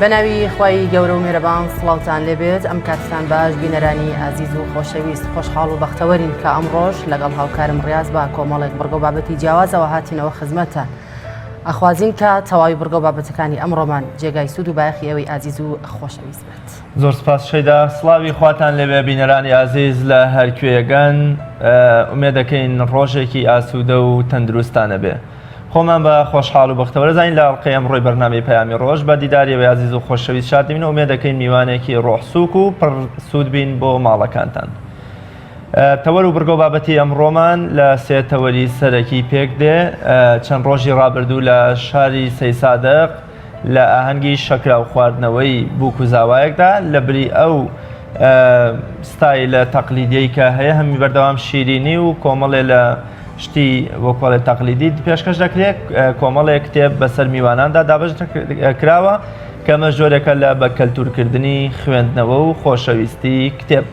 بەناوی خوای گەورە و میهرەبان سڵاوتان لێبێت ئەم کاتتان باش بینەرانی ئازیز و خۆشەویست خۆشحاڵ و بەختەوەرین کە ئەمڕۆژ لەگەڵ هاوکارم ڕاز بە کۆمەڵێک بڕگە و بابەتی جیاوازەوە هاتینەوە خزمەتتان ئەخوازین کە تەواوی بڕگە و بابەتەکانی ئەمڕۆمان جێگای سوود و بایەخی ئێوەی ئازیز و خۆشەویست بێت. زۆر سپاس شەیدا سڵاوی خواتان لێبێ بینەرانی ئازیز لە هەرکوێیەگەن ئومێدەکەین ڕۆژێکی ئاسوودە و تەندروستانە بێ. خۆمان بە خۆشحاڵ و بەختەوەر ئەزانین لە ئەڵقەی ئەمڕۆی بەرنامەی پەیامی ڕۆژ بە دیداری ئێوەی ئازیز و خۆشەویست شاد دەبین و ئومێد دەکەین میوانێکی ڕۆح سووک و پڕ سوود بین بۆ ماڵەکانتان. تەوەر و بڕگە و بابەتی ئەمڕۆمان لە سێ تەوەری سەرەکی پێک دێ چەند ڕۆژی ڕابردوو لە شاری سەیسادق لە ئاهەنگی شەکراو خواردنەوەی بووک و زاوایەکدا لە بری ئەو ستایلە تەقلیدیەی کە هەیە هەمی بەردەوام شیرینی و کۆمەڵێ لە شتی وەکوڵێ تەقلیدی پێشکەش دەکرێت کۆمەڵێک کتێب بەسەر میواناندا دابەش کراوە کە ئەمەش جۆرێکە لە بە کەلتورکردنی خوێندنەوە و خۆشەویستی کتێب.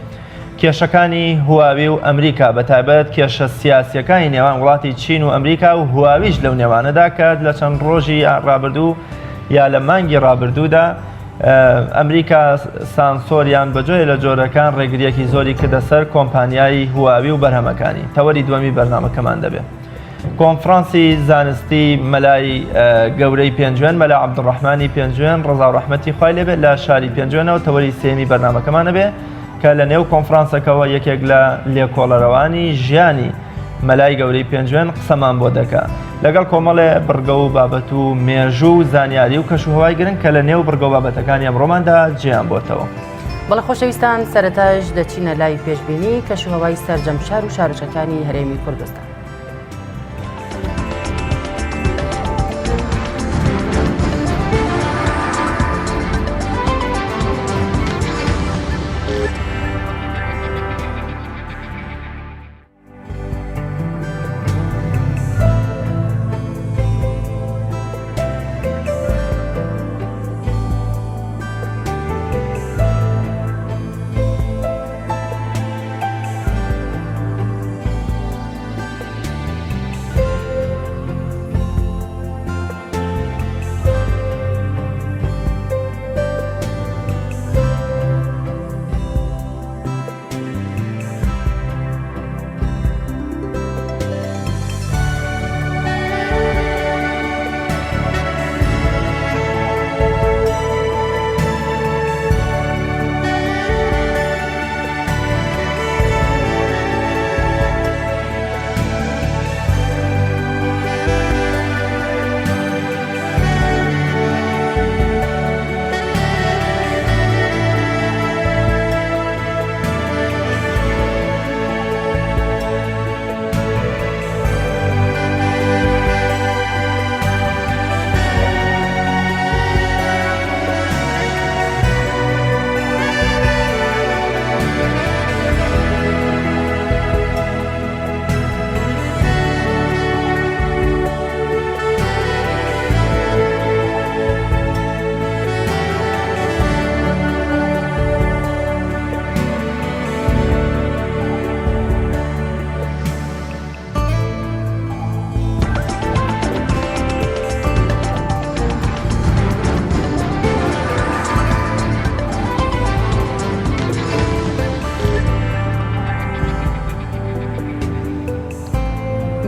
کێشەکانی هواوی و ئەمریکا بە تایبەت کێشە سیاسیەکانی نێوان وڵاتی چین و ئەمریکا و هواویش لەو نێوانەدا کە لە چەند ڕۆژی ڕابردوو یا لە مانگی ڕابردوودا ئەمریکا سانسۆریان بە جۆرێ لە جۆرەکان ڕێگریەکی زۆری کردە سەر کۆمپانیای هواوی و بەرهەمەکانی تەوەری دووەمی بەرنامەکەمان دەبێت. کۆنفرانسی زانستی مەلای گەورەی پێنجوێن مەلا عەبدوڕەحمانی پێنجوێن ڕەزا و ڕەحمەتی خوای لێبێت لە شاری پێنجوێنەوە تەوەری سێمی بەرنامەکەمان ئەبێ کە لە نێو کۆنفرانسەکەوە یەکێک لە لێکۆڵەرەوانی ژیانی مەلای گەورەی پێنجوێن قسەمان بۆ دەکا لەگەڵ کۆمەڵێ بڕگە و بابەت و مێژوو و زانیاری و کەش و هەوای گرنگ کە لە نێو بڕگە و بابەتەکانی ئەمڕۆماندا جێیان بۆتەوە. بەڵێ خۆشەویستان سەرەتاش دەچینە لای پێشبینی کەشوهەوای سەرجەم شار و شارۆچکەکانی هەرێمی کوردستان.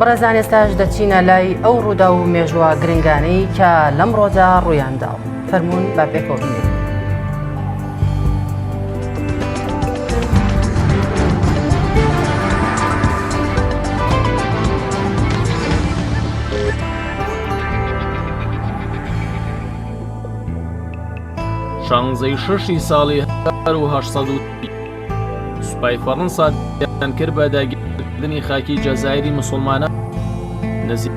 بەڕێزان ئێستاش دەچینە لای ئەو ڕوودا و مێژوە گرنگانەی کە لەمڕۆدا ڕوویانداوە فەرمونون با پێکەوە بینین. شانزەی شەشی ساڵی 1800 سوپای فەڕەنسا دەستیان کرد بە داگیرکردنی خاکی جەزائیری مسوڵمانان نزیک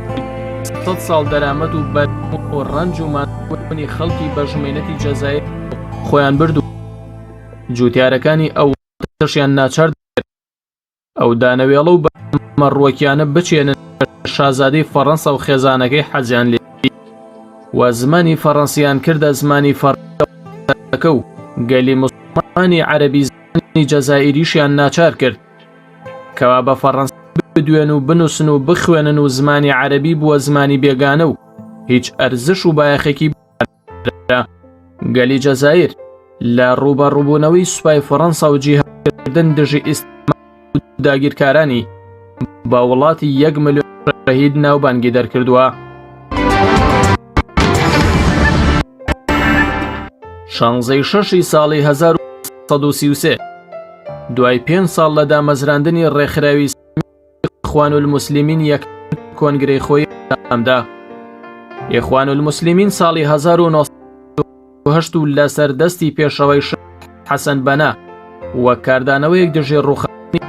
سەد ساڵ دەرامەت و بەرهەم و ڕەنج و ماندووبوونی خەڵکی بەژمێنەتی جەزائیر خۆیان برد و جوتیارەکانی ئەو وڵاتەشیان ناچار دەکرد ئەو دانەوێڵە و بەرهەمە ڕووەکیانە بچێنن کە شازادەی فەڕەنسا و خێزانەکەی حەزیان لێ و زمانی فەڕەنسیان کردە زمانی فەڕەنسەکە و گەلی موسڵمانی عەرەبی زمانی جەزائیریشیان ناچار کرد کەوا بە فەڕەنسی بدوێن و بنووسن و بخوێنن و زمانی عەرەبی بووە زمانی بێگانە و هیچ ئەرزش و بایەخێکی. گەلی جەزائیر لە ڕووبەڕووبوونەوەی سوپای فەڕەنسا و جیهادکردن دژی ئیستعمار و داگیرکارانی بە وڵاتی یەک ملیۆن شەهید ناوبانگی دەرکردووە. شانزەی شەشی ساڵی 1933 دوای پێنج ساڵ لە دامەزراندنی ڕێکخراوی ئیخوانولموسلیمین یەکەم کۆنگرەی خۆی ئەنجامدا. ئیخوانولموسلیمین ساڵی 1908 و لەسەر دەستی پێشەوای شێخ حەسەن بەنا وەک کاردانەوەیەک دژی ڕووخانی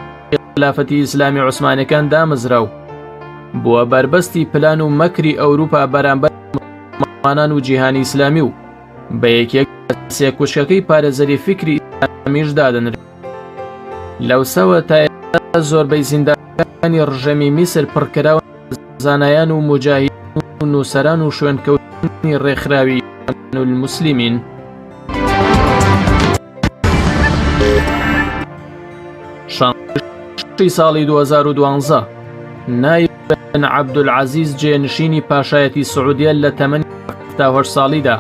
خلافەتی ئیسلامی عوسمانەکان دامەزرا و بووە بەربەستی پلان و مەکری ئەوروپا بەرامبەر مسوڵمانان و جیهانی ئیسلامی و بە یەکێک لە سێکوچکەکەی پارێزەری فیکری ئیسلامیش دادەنرێت. لەوسەوە تا ئێستا زۆربەی زیندانەکانی ڕژێمی میسر پڕکراون لە زانایان و موجاهیدان و نووسەران و شوێنکەوتوانی ڕێکخراوی ئیخوانولموسلیمین. شانزەی ساڵی 2012 نایف بن عەبدولعەزیز جێنشینی پاشایەتی سعودیە لە تەمەنی 78 ساڵیدا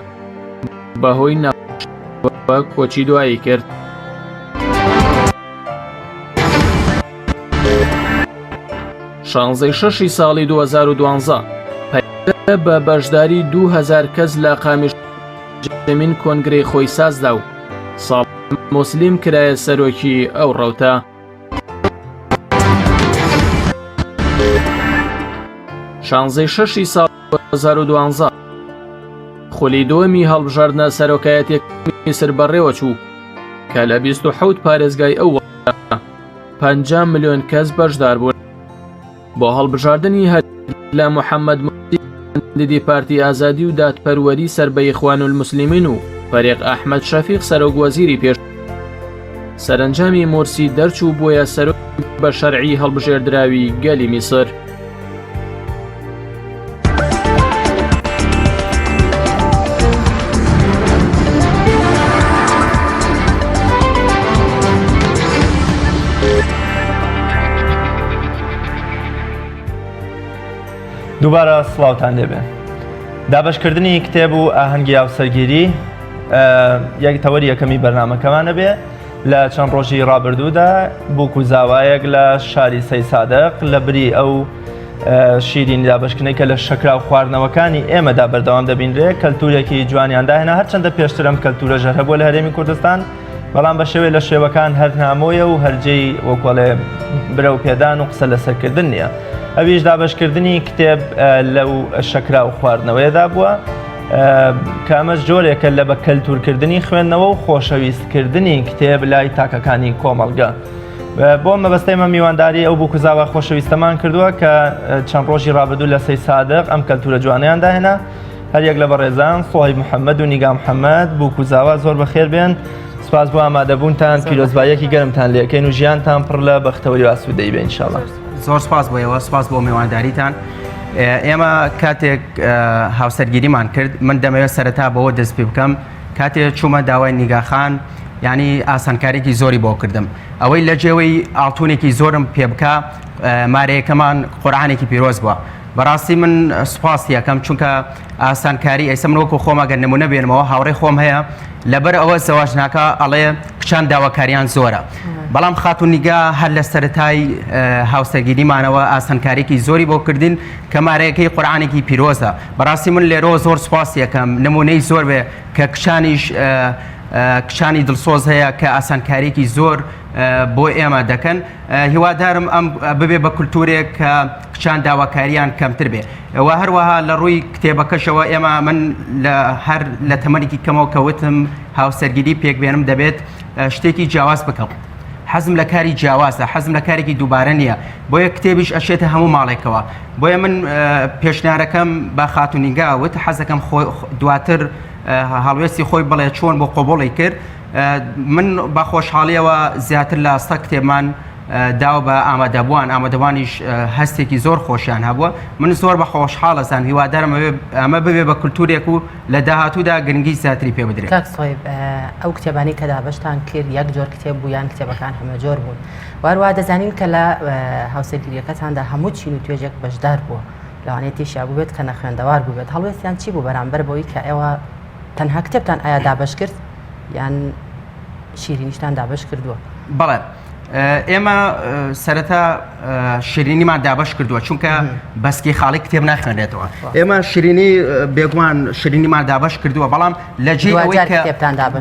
بەهۆی نەخۆشیەوە کۆچی دوایی کرد. شانزەی شەشی ساڵی 2012 پەیەدە بە بەشداری 2000 کەس لە قامیشلۆ کۆنگرەی خۆی سازدا و ساڵ موسلیم کرایە سەرۆکی ئەو ڕەوتە. شانزەی شەشی ساڵ 2012 خولی دووەمی هەڵبژاردنە سەرۆکایەتیەکانی میسر بەڕێوەچوو کە لە 27 پارێزگای ئەو وڵاتە 50 ملیۆن کەس بەشدار بوون بۆ هەڵبژاردنی هەر لە محەممەد مورسی کاندیدی پارتی ئازادی و دادپەروەری سەر بە ئیخوانولموسلیمین و فەریق ئەحمەد شەفیق سەرۆک وەزیری پێش سەرەنجامی مورسی دەرچوو بووە سەرۆک بە شەرعی هەڵبژێردراوی گەلی میسر. دووبارە سڵاوتان لێبێ دابشکردنی کتێب و ئاهەنگی هاوسەرگیری یەک تەوەری یەکەمی بەرنمەکەمانە بێ لە چەند ڕۆژی ڕابردوودا بووک و زاوایەک لە شاری سەیسادق لە بری ئەو شیرینی دابشکردنەی کە لە شەکرا و خواردنەوەکانی ئێمەدا بەردەوام دەبینرێ کەلتورێکی جوانیان داهێنا هەرچەندە پێشتر ئەم کەلتورە ژەر هەبووە لە هەرێمی کوردستان بەڵام بە شێوەی لە شێوەکان هەر نامۆیە و هەرجێی وەکۆڵێ برەو پێدان و قسە لەسەرکردن نییە ئەویش دابشکردنی کتێب لەو شەکرا و خواردنەوەیەدا بووە کە ئەمەش جۆرێکە لە بە کەلتورکردنی خوێندنەوە و خۆشەویستکردنی کتێب لای تاکەکانی کۆمەڵگە. بۆ مەبەستە ئێمە میوانداری ئەو بووک و زاوا خۆشەویستەمان کردووە کە چەند ڕۆژی ڕابردوو لە سەی سادق ئەم کەلتورە جوانیان داهێنا هەریەک لە بەڕێزان سۆهیب محەممەد و نیگا محەممەد بووک و زاوا زۆر بەخێر بێن سپاس بۆ ئامادەبوونتان پیرۆزباییەکی گەرمتان لێکەین و ژیانتان پڕ لە بەختەوەری و ئاسوودەیی بێ ئینشاڵڵا. زۆر سپاس بۆ ئێوە سپاس بۆ میوانداریتان ئێمە کاتێک هاوسەرگیریمان کرد من دەمەوێت سەرەتا بەوە دەست پێ بکەم کاتێ چوومە داوای نیگاخان یعنی ئاسانکاریکی زۆری بۆ کردم ئەوەی لە جێوەی ئاڵتونێکی زۆرم پێ بکە مارەیەکەمان قورآانێکی پیرۆز بووە بەڕاستی من سوپاسی یەکەم چونکە ئاسانکاری ئێستا من وەکو خۆم ئەگەر نمونە بێنمەوە هاوڕێ خۆم هەیە لەبەر ئەوە زەواج ناکا ئەڵێ کچان داواکاریان زۆرە بەڵام خاتون نیگا هەر لە سەرەتای هاوسەرگیریمانەوە ئاسانکاریکی زۆری بۆ کردین کە مارەیەکەی قورآانێکی پیرۆزە بەڕاستی من لێرەوە زۆر سوپاسی یەکەم نمونەی زۆر بێ کە کچانیش کچانی دڵسۆز هەیە کە ئاسانکاریکی زۆر بۆ ئێمە دەکەن هیوادارم ئەم ببێ بە کولتورێک کە کچان داواکاریان کەمتر بێ و هەروەها لە ڕووی کتێبەکەشەوە ئێمە من لە هەر لە تەمەنێکی کەمەوە کەوتم هاوسەرگیری پێکبێنم دەبێت شتێکی جیاواز بکەم حەزم لە کاری جیاوازە حەزم لە کارێکی دووبارە نییە بۆیە کتێبیش ئەشێتە هەموو ماڵێکەوە بۆیە من پێشنارەکەم بە خاتونیگا وت حەزەکەم دواتر هەڵوێستی خۆی بڵێ چۆن بۆ قۆبڵی کرد من بە خۆشحاڵیەوە زیاتر لە سە کتێبمان داوە بە ئامادەبووان ئامادەبوانیش هەستێکی زۆر خۆشیان هەبووە من زۆر بە خۆشحاڵەزان هیوادارم ئەمە ببێ بە کولتورێک و لە داهاتوودا گرنگی زیاتری پێ بدرێت. کاک سۆیب ئەو کتێبانەی کە دابەشتان کرد یەک جۆر کتێب بوو یان کتێبەکان هەمە جۆر بوون واروا دەزانین کە لە هاوسەرگیریەکەتاندا هەموو چین و توێژێک بەشدار بووە لەوانەیە تێشیا بووبێت کە نەخوێندەوار بووبێت هەڵوێستیان چی بوو بەرامبەر بەوەی کە ئێوە. تەنها کتێبتان ئایا دابەش کرد یان شیرینیشتان دابەش کردووە؟ بەڵێ ئێمە سەرەتا شیرینیمان دابەش کردووە چونکە بەسکی خاڵی کتێب ناخوێنرێتەوە ئێمە شیرینی بێگومان شیرینیمان دابەش کردووە بەڵام لە جێ ئەوەی کە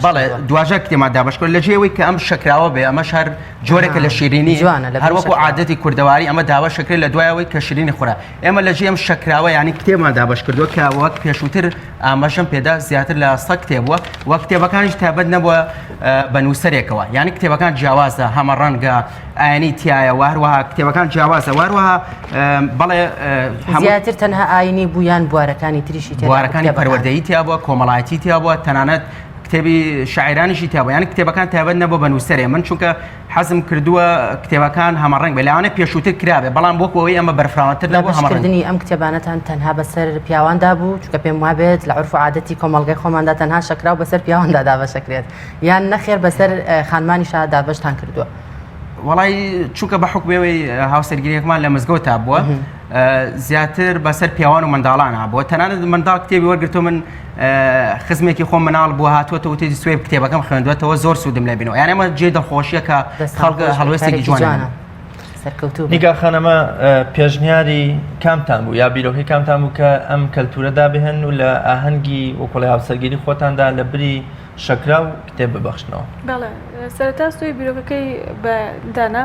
بەڵێ دواجار کتێمان دابەش کرد لە جێ ئەوەی کە ئەم شەکراوە بێ ئەمەش هەر جۆرێکە لە شیرینی هەروەکو عادەتی کوردەواری ئەمە دابەش کرد لە دوای ئەوەی کە شیرینی خورا ئێمە لە جێ ئەم شەکراوە یانی کتێبمان دابەش کردووە کە وەک پێشووتر ئاماژەم پێدا زیاتر لە سە کتێب بووە و کتێبەکانیش تایبەت نەبووە بە نووسەرێکەوە یانی کتێبەکان جیاوازە هەمە ڕەنگە ئاینی تایە و هەروەها کتێبەکان جیاوازە واروەها بەڵێ زیاتر تەنها ئاینی بوو یان بوارەکانی تریشی بوارەکانی پەروەردەیی تیا بووە کۆمەڵایەتی تیا بووە تەنانەت کتێبی شاعرانیشی تیا بووە یانی کتێبەکان تایبەت نەبووە بە نووسەرێ من چونکە حەزم کردووە کتێبەکان هەمەڕەنگ بێ لەوانەیە پێشووتر کرابێ بەڵام وەکو ئەوەی ئەمە بەرفراوانتر نەبوو هەمەڕەنگ. دابەشکردنی ئەم کتێبانەتان تەنها بەسەر پیاواندا بوو؟ چونکە پێم وابێت لە عورف و عادەتی کۆمەڵگەی خۆماندا تەنها شەکراو بەسەر پیاواندا دابەشەکرێت یان نەخێر بەسەر خانمانیشا دابەشتان کردووە؟ وەڵای چونکە بە حوکمی ئەوەی هاوسەرگیریەکمان لە مزگەوتا بووە زیاتر بەسەر پیاوان و منداڵانە بووە تەنانەت منداڵ کتێبی وەرگرتووە من خزمێکی خۆم مناڵ بووە هاتووەتە وتێتی سوێب کتێبەکەم خوێندوەتەوە زۆر سوودم لێ بینەوە یان ئەمە جێ دڵخۆشیە کە خەڵک هەڵوێستێکی جوانە. نیگا خانەمە پێشنیاری کامتان بوو یا بیرۆکەی کامتان بوو کە ئەم کەلتورە دابهێن و لە ئاهەنگی وەکوڵی هاوسەرگیری خۆتاندا لە بری شەکرا و کتێب ببەخشنەوە؟ بەڵێ سەرەتا سوێی بیرۆکەکەی بە دانا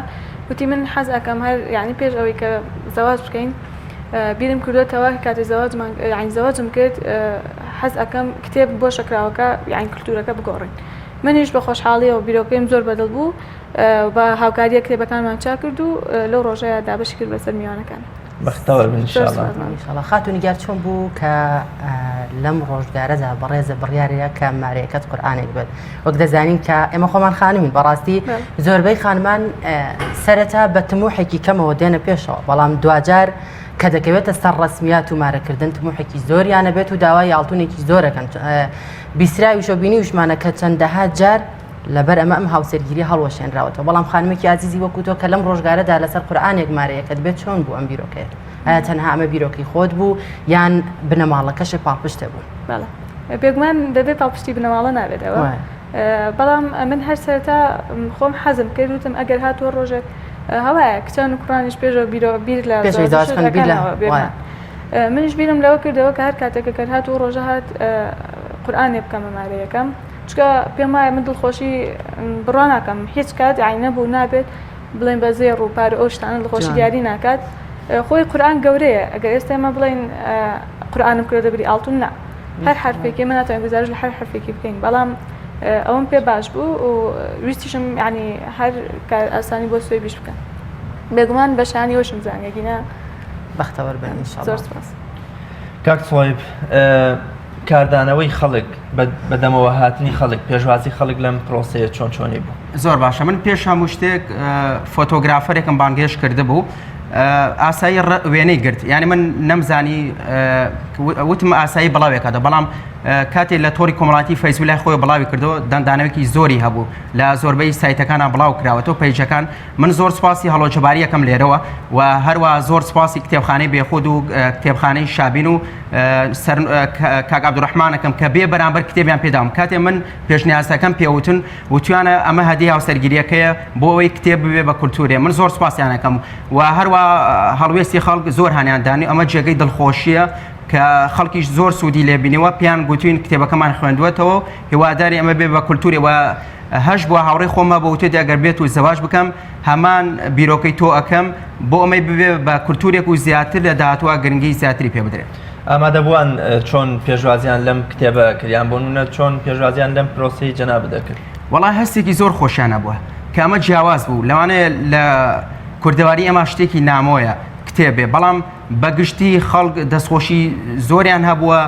وتی من حەز ئەکەم هەر یعنی پێش ئەوەی کە زەواج بکەین بیرم کردوێتەوە کاتێ زەواجمان یعنی زەواجم کرد حەز ئەکەم کتێب بۆ شەکراوەکە یعنی کللتورەکە بگۆڕین منیش بە خۆشحاڵیەوە بیرۆکەیم زۆر بەدڵ بوو بە هاوکاریە کتێبەکانمان چا کرد و لەو ڕۆژەیە دابەشی کرد بەسەر میوانەکان. بەختەوەر بن ئینشاءاللە. ئینشاءاللە خاتوو نیگار چۆن بوو کە لەم ڕۆژگارەدا بەڕێزە بڕیارەیە کە مارەیەکەت قورئانێک بێت وەک دەزانین کە ئێمە خۆمان خانمین بەڕاستی زۆربەی خانمان سەرەتا بە تموحێکی کەمەوە دێنە پێشەوە بەڵام دواجار کە دەکەوێتە سەر ڕسمیات و مارەکردن تموحێکی زۆریانە بێت و داوای ئاڵتونێکی زۆرەکەن بیسراویشە بینیوشمانە کە چەندەها جار لەبەر ئەمە ئەم هاوسەرگیری هەڵوەشێنراوەتەوە بەڵام خانمێکی ئازیزی وەکو تۆ کە لەم ڕۆژگارەدا لەسەر قورئانێک مارەیەکەت بێت چۆن بوو ئەم بیرۆکەیە ئایا تەنها ئەمە بیرۆکەی خۆت بوو یان بنەماڵەکەشت پاڵپشتە بوون؟ بەڵێ بێگومان بەبێ پاڵپشتی بنەماڵە نابێتەوە بەڵام من هەر سەرەتا خۆم حەزم کرد وتم ئەگەر هاتووە ڕۆژێک هەوایە کچان و کوڕانیش پێشەوە بیرۆ بیر لە منیش بیرم لەوە کردەوە کە هەر کاتێکە کە هات و ڕۆژە هات قورئانێ بکەمە مارەیەکەم چونکە پێم وایە من دڵخۆشی بڕوا ناکەم هیچ کات یانی نەبوو نابێت بڵێن بە زێڕ و پارە ئەو شتانە دڵخۆشی دیاری ناکات خۆی قورئان گەورەیە ئەگەر ئێستا ئێمە بڵێن قورئانم کردە بری ئاڵتون نا هەر حرفێکی ئێمە ناتوانین گوزارش لە هەر حرفێکی بکەین بەڵام ئەوەم پێ باش بوو و ویستیشم یعنی هەر کار ئاسانی بۆ سوێ بیش بکەم بێگومان بەشانی وەشم زانیەگینا بەختەوەر بن إن شاء الله زۆر سپاس کاک سڵیب کاردانەوەی خەڵک بە دەمەوە هاتنی خەڵک پێشوازی خەڵک لەم پرۆسەیە چۆن چۆنی بوو؟ زۆر باشە من پێش هەموو شتێک فۆتۆگرافەرێکم بانگهێشت کردبوو ئاسایی وێنەی گرت یعنی من نەمزانی وتم ئاسایی بڵاوێکاتە بەڵام کاتێ لە تۆری کۆمەڵاتی فەیسبوک لای خۆی بڵاوی کردەوە دەنگدانەوەکی زۆری هەبوو لە زۆربەی سایتەکانە بڵاو کراوەتەوە پەیجەکان من زۆر سپاسی هەڵۆ جەباری ئەکەم لێرەوە و هەروە زۆر سپاسی کتێبخانەی بێخود و کتێبخانەی شابین و سەر کاک عەبدولڕەحمانەکەم کە بێ بەرامبەر کتێبیان پێداوم کاتێ من پێشنیازەکەم پێوتن وتویانە ئەمە هەدی هاوسەرگیریەکەیە بۆ ئەوەی کتێب ببێ بە کولتورێ من زۆر سپاسیانەکەم و هەروە هەڵوێستی خەڵک زۆر هەنیان دانی ئەمە جێگەی دڵخۆشیە کە خەڵکیش زۆر سوودی لێبینەوە پێیان گوتوین کتێبەکەمان خوێندووەتەوە هیواداری ئەمە بێ بە کولتورێ و هەش بووە هاوڕێی خۆم هەبوو وتێتی ئەگەر بێت و زەواج بکەم هەمان بیرۆکەی تۆ ئەکەم بۆ ئەمەی ببێ بە کولتورێک و زیاتر لە داهاتووە گرنگی زیاتری پێ بدرێت. ئامادەبووان چۆن پێشوازیان لەم کتێبە کرد یان بۆ نموونە چۆن پێشوازیان لەم پرۆسەی جەنابت دەکرد؟ وەڵا هەستێکی زۆر خۆشیان هەبووە کە ئەمە جیاواز بوو لەوانەیە لە کوردەواری ئێمە شتێکی نامۆیە کتێب بێ بەڵام بە گشتی خەڵک دەستخۆشی زۆریان هەبووە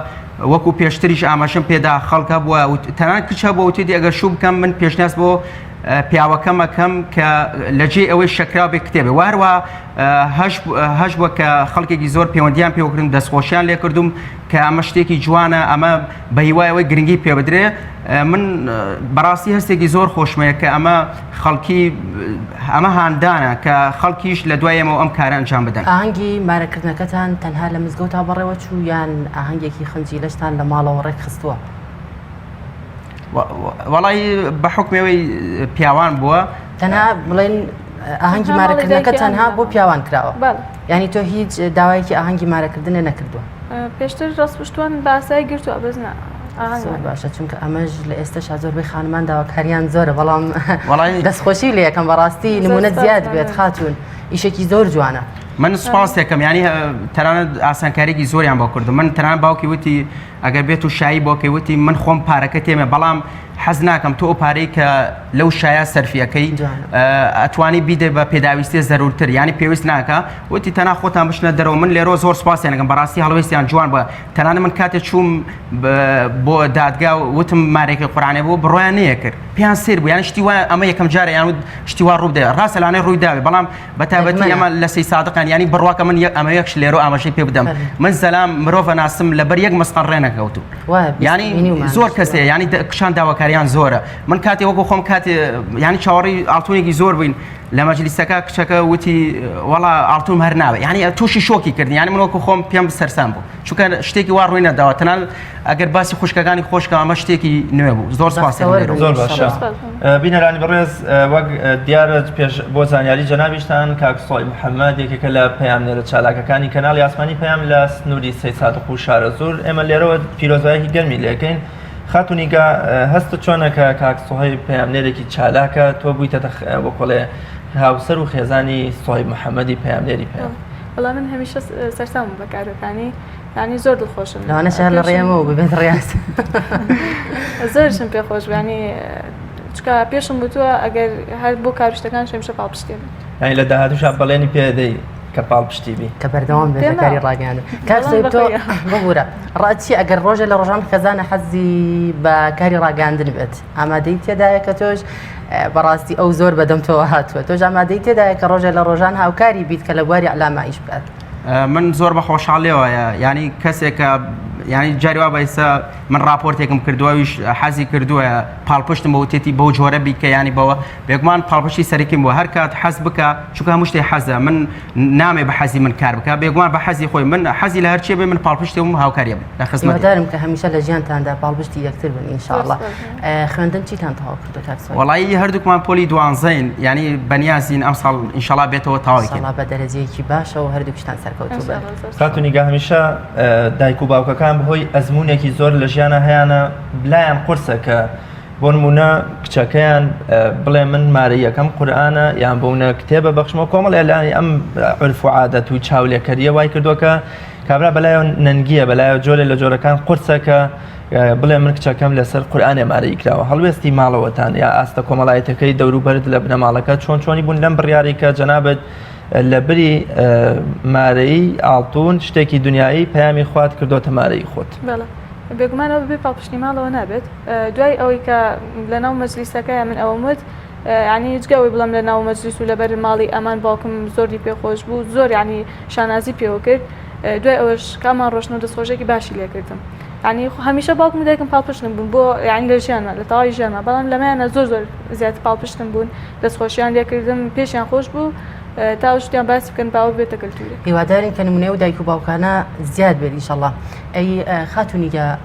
وەکو پێشتریش ئاماژەم پێدا خەڵک هەبووە تەنان کچ هەبووە وتێتی ئەگەر شوو بکەم من پێشنیاز بۆ پیاوەکەم ئەکەم کە لە جێی ئەوەی شەکراو بێ کتێبێ وهروە هەش بووە کە خەڵکێکی زۆر پەیوەندیان پێوەکردن دەستخۆشیان لێکردوم کە ئەمە شتێکی جوانە ئەمە بە هیوای ئەوەی گرنگی پێ بدرێ من بەڕاستی هەستێکی زۆر خۆشمەیە کە ئەمە خەڵکی ئەمە هاندانە کە خەڵکیش لە دوای ئێمەوە ئەم کارە ئەنجام بدەن. ئاهەنگی مارەکردنەکەتان تەنها لە مزگەوتا بەڕێوە چوو یان ئاهەنگێکی خنجیلەشتان لە ماڵەوە ڕێک خستووە؟ وەڵی بە حکمەوەی پیاوان بووە تەنها بڵێن ئاهەنگی مارەکردنەکە تەنها بۆ پیاوان کراوە ینی تۆ هیچ داوایەکی ئاهەنگی مارەکردنە نەکردووە پێشتر ڕاستپشتوان باسای گرتووە بەس زۆر باشە چونکە ئەمەش لە ئێستەشا زۆربەی خانمان داواکاریان زۆرە بەڵام دەستخۆشی لە یەکەم بەڕاستی نمونە زیاد بێت خاتون ئیشێکی زۆر جوانە من سپاس دەکەم ینی تەنانەت ئاسانکاریێکی زۆریان بۆ کردم من تەنان باوکی وتی ئەگەر بێت و شایی بۆکەی وتی من خۆم پارەکە تێمە بەڵام حەز ناکەم تۆ ئەو پارەی کە لەو شایە سەرفیەکەی ئەتوانی بیدە بە پێداویستی زەرورتر ینی پێویست ناکە وتی تەنا خۆتان بشنە دەرەوە من لێرەوە زۆر سپاسیانەکەم بەڕاستی هەڵوێستیان جوان بە تەنانە من کاتێ چووم بۆ دادگا وتم مارێکی قورانێ بوو بڕۆیان نەیەکرد پێیان سیر بوو یان شتی وایە ئەمە یەکەم جارە یان شتی وا ڕوو بدەێت ڕاستە لانەی ڕووی داوێ بەڵام بە تایبەتی ئەمە لە سەی سادقان ینی بڕواکە من ئەمە یەکش لێرە ئاماژەی پێ بدەم من زەلام مرۆڤە ناسم لەبەر یەک مسقەر ڕێ نەکەوتو ینی زۆر کەسێ ینی کشان داواکاریان زۆرە من کاتێ وەکو خۆم کاتێ ینی چاوەڕی ئاڵتونێکی زۆر بووین لە مەجلیسەکە کچەکە وتی وەڵا ئاڵتونم هەر ناوێ یعنی تووشی شۆکی کردن یعنی من وەکو خۆم پێم سەرسام بوو چونکە شتێکی وا ڕووی نەداوە تەنانەت ئەگەر باسی خوشکەکانی خۆشکە ئەمە شتێکی نوێ بوو زۆر سپاس زۆر باشە بینەرانی بەڕێز وەک دیارە پێش بۆ زانیاری جەنابیشتان کاک سۆی محەممەد یەکێکە لە پەیامنێرە چالاکەکانی کەناڵی ئاسمانی پەیام لە سنووری سەیدسادق و شارەزوور ئێمە لێرەوە پیرۆزبایەکی گەرمی لێکەین خاتونیگا هەستت چۆنە کە کاک سۆهەیب پەیامنێرێکی چالاکە تۆ بوویتە وەکۆڵێ هاوسەر و خێزانی سۆهیب محەممەدی پەیامنێری پەیام وەڵا من هەمیشە سەرسامم بە کارەکانی یعنی زۆر دڵخۆشم لەوانەشە هەر لە ڕێمەوە ببێت ڕیاز زۆرشم پێ خۆش بانی چکە پێشم وتووە ئەگەر هەر بۆ کارشتەکان شەمشە پاڵپشتێ یعنی لە داهاتووشا بەڵێنی پێدەی کە پاڵپشتی بی کە بەردەوام بێت لە کاری ڕاگەیاندن کاک سەید تۆ ببورە ڕات چی ئەگەر ڕۆژێ لە ڕۆژان خێزانە حەزی بە کاری ڕاگەیاندن بێت ئامادەی تێدایە کە تۆش بەڕاستی ئەو زۆر بەدەم تۆوە هاتووە تۆش ئامادەی تێدایە کە ڕۆژێ لە ڕۆژان هاوکاری بیت کە لە بواری ئەلاما ئیش بکات من زۆر بە خۆشحاڵیەوە ینی کەسێکە ینی جاری وا بەیسە من راپۆرتێکم کردووەویش حەزی کردووە پاڵپشتم بە وتێتی بەو جۆرە بیکە ینی بەوە بێگومان پاڵپشتی سەرەکیم بووە هەر کات حەز بکە چونکە هەموو شتێ حەزە من نامێ بە حەزی من کار بکە بێگومان بە حەزی خۆی من حەزی لە هەرچێ بێ من پاڵپشتی و هاوکاریە بم لە خزمەت هیوادارم کە هەمیشە لە ژیانتاندا پاڵپشتی یەکتر بن ئینشاءاللە خوێندن چیتان تەواو کردو کاک سۆران؟ وەڵایی هەردووکمان پۆلی دوانزەین یعنی بەنیازین ئەمساڵ ئینشاءاللە بێتەوە تەواوی کەین. ئینشاءاللە بە دەرەجەیەکی باشەوە هەردووکیشتان سەرکەوتوو بن. خاتوو نیگا هەمیشە دایک و باوکەکان بەهۆی ئەزموونێکی زۆر لە ژیانا هەیانە لایان قورسە کە بۆ نمونە کچەکەیان بڵێ من مارەیەکەم قورئانە یان بۆونە کتێبە بەخشمەوە کۆمەڵ لانی ئەم عرف و عادەت و چاولێکەریە وای کردووە کە کابرا بەلایەوە نەنگیە بەلایەوە جۆرێ لە جۆرەکان قورسە کە بڵێ من کچەکەم لەسەر قورئانێ مارەی کراوە هەڵوێستی ماڵەوەتان یا ئاستە کۆمەڵایەتەکەی دەوروبەرت لە بنەماڵەکە چۆن چۆنی بوون لەم بڕیاری کە جەنابەت لە بری مارەی ئاڵتون شتێکی دنیایی پەیامی خوات کردۆتە مارەی خۆت. بێگومان ئەوە بەبێ پاڵپشتی ماڵەوە نابێت دوای ئەوەی کە لەناو مەجلیسەکەیا من ئەوەم وت یعنی جگە ئەوەی بڵێم لەناو مەجلیس و لەبەر ماڵی ئەمان باوکم زۆری پێخۆش بوو زۆر یعنی شانازی پێوە کرد دوای ئەوەش کامان ڕۆشتن و دەستخۆشێکی باشی لێکردم یعنی هەمیشە باوکم و دایکم پاڵپشتم بوون بۆ یعنی لە ژیانما لە تەواوی ژیانما بەڵام لەمەیانە زۆر زۆر زیاتر پاڵپشتم بوون دەستخۆشیان لێکردم پێشیان خۆش بوو تا شتیان باسی بکەن باوە بێتە کەلتورێک. هیوادارین کە نمونەی ئەو دایک و باوکانە زیاد بێت ئینشەڵا. ئەی خاتوو نیگا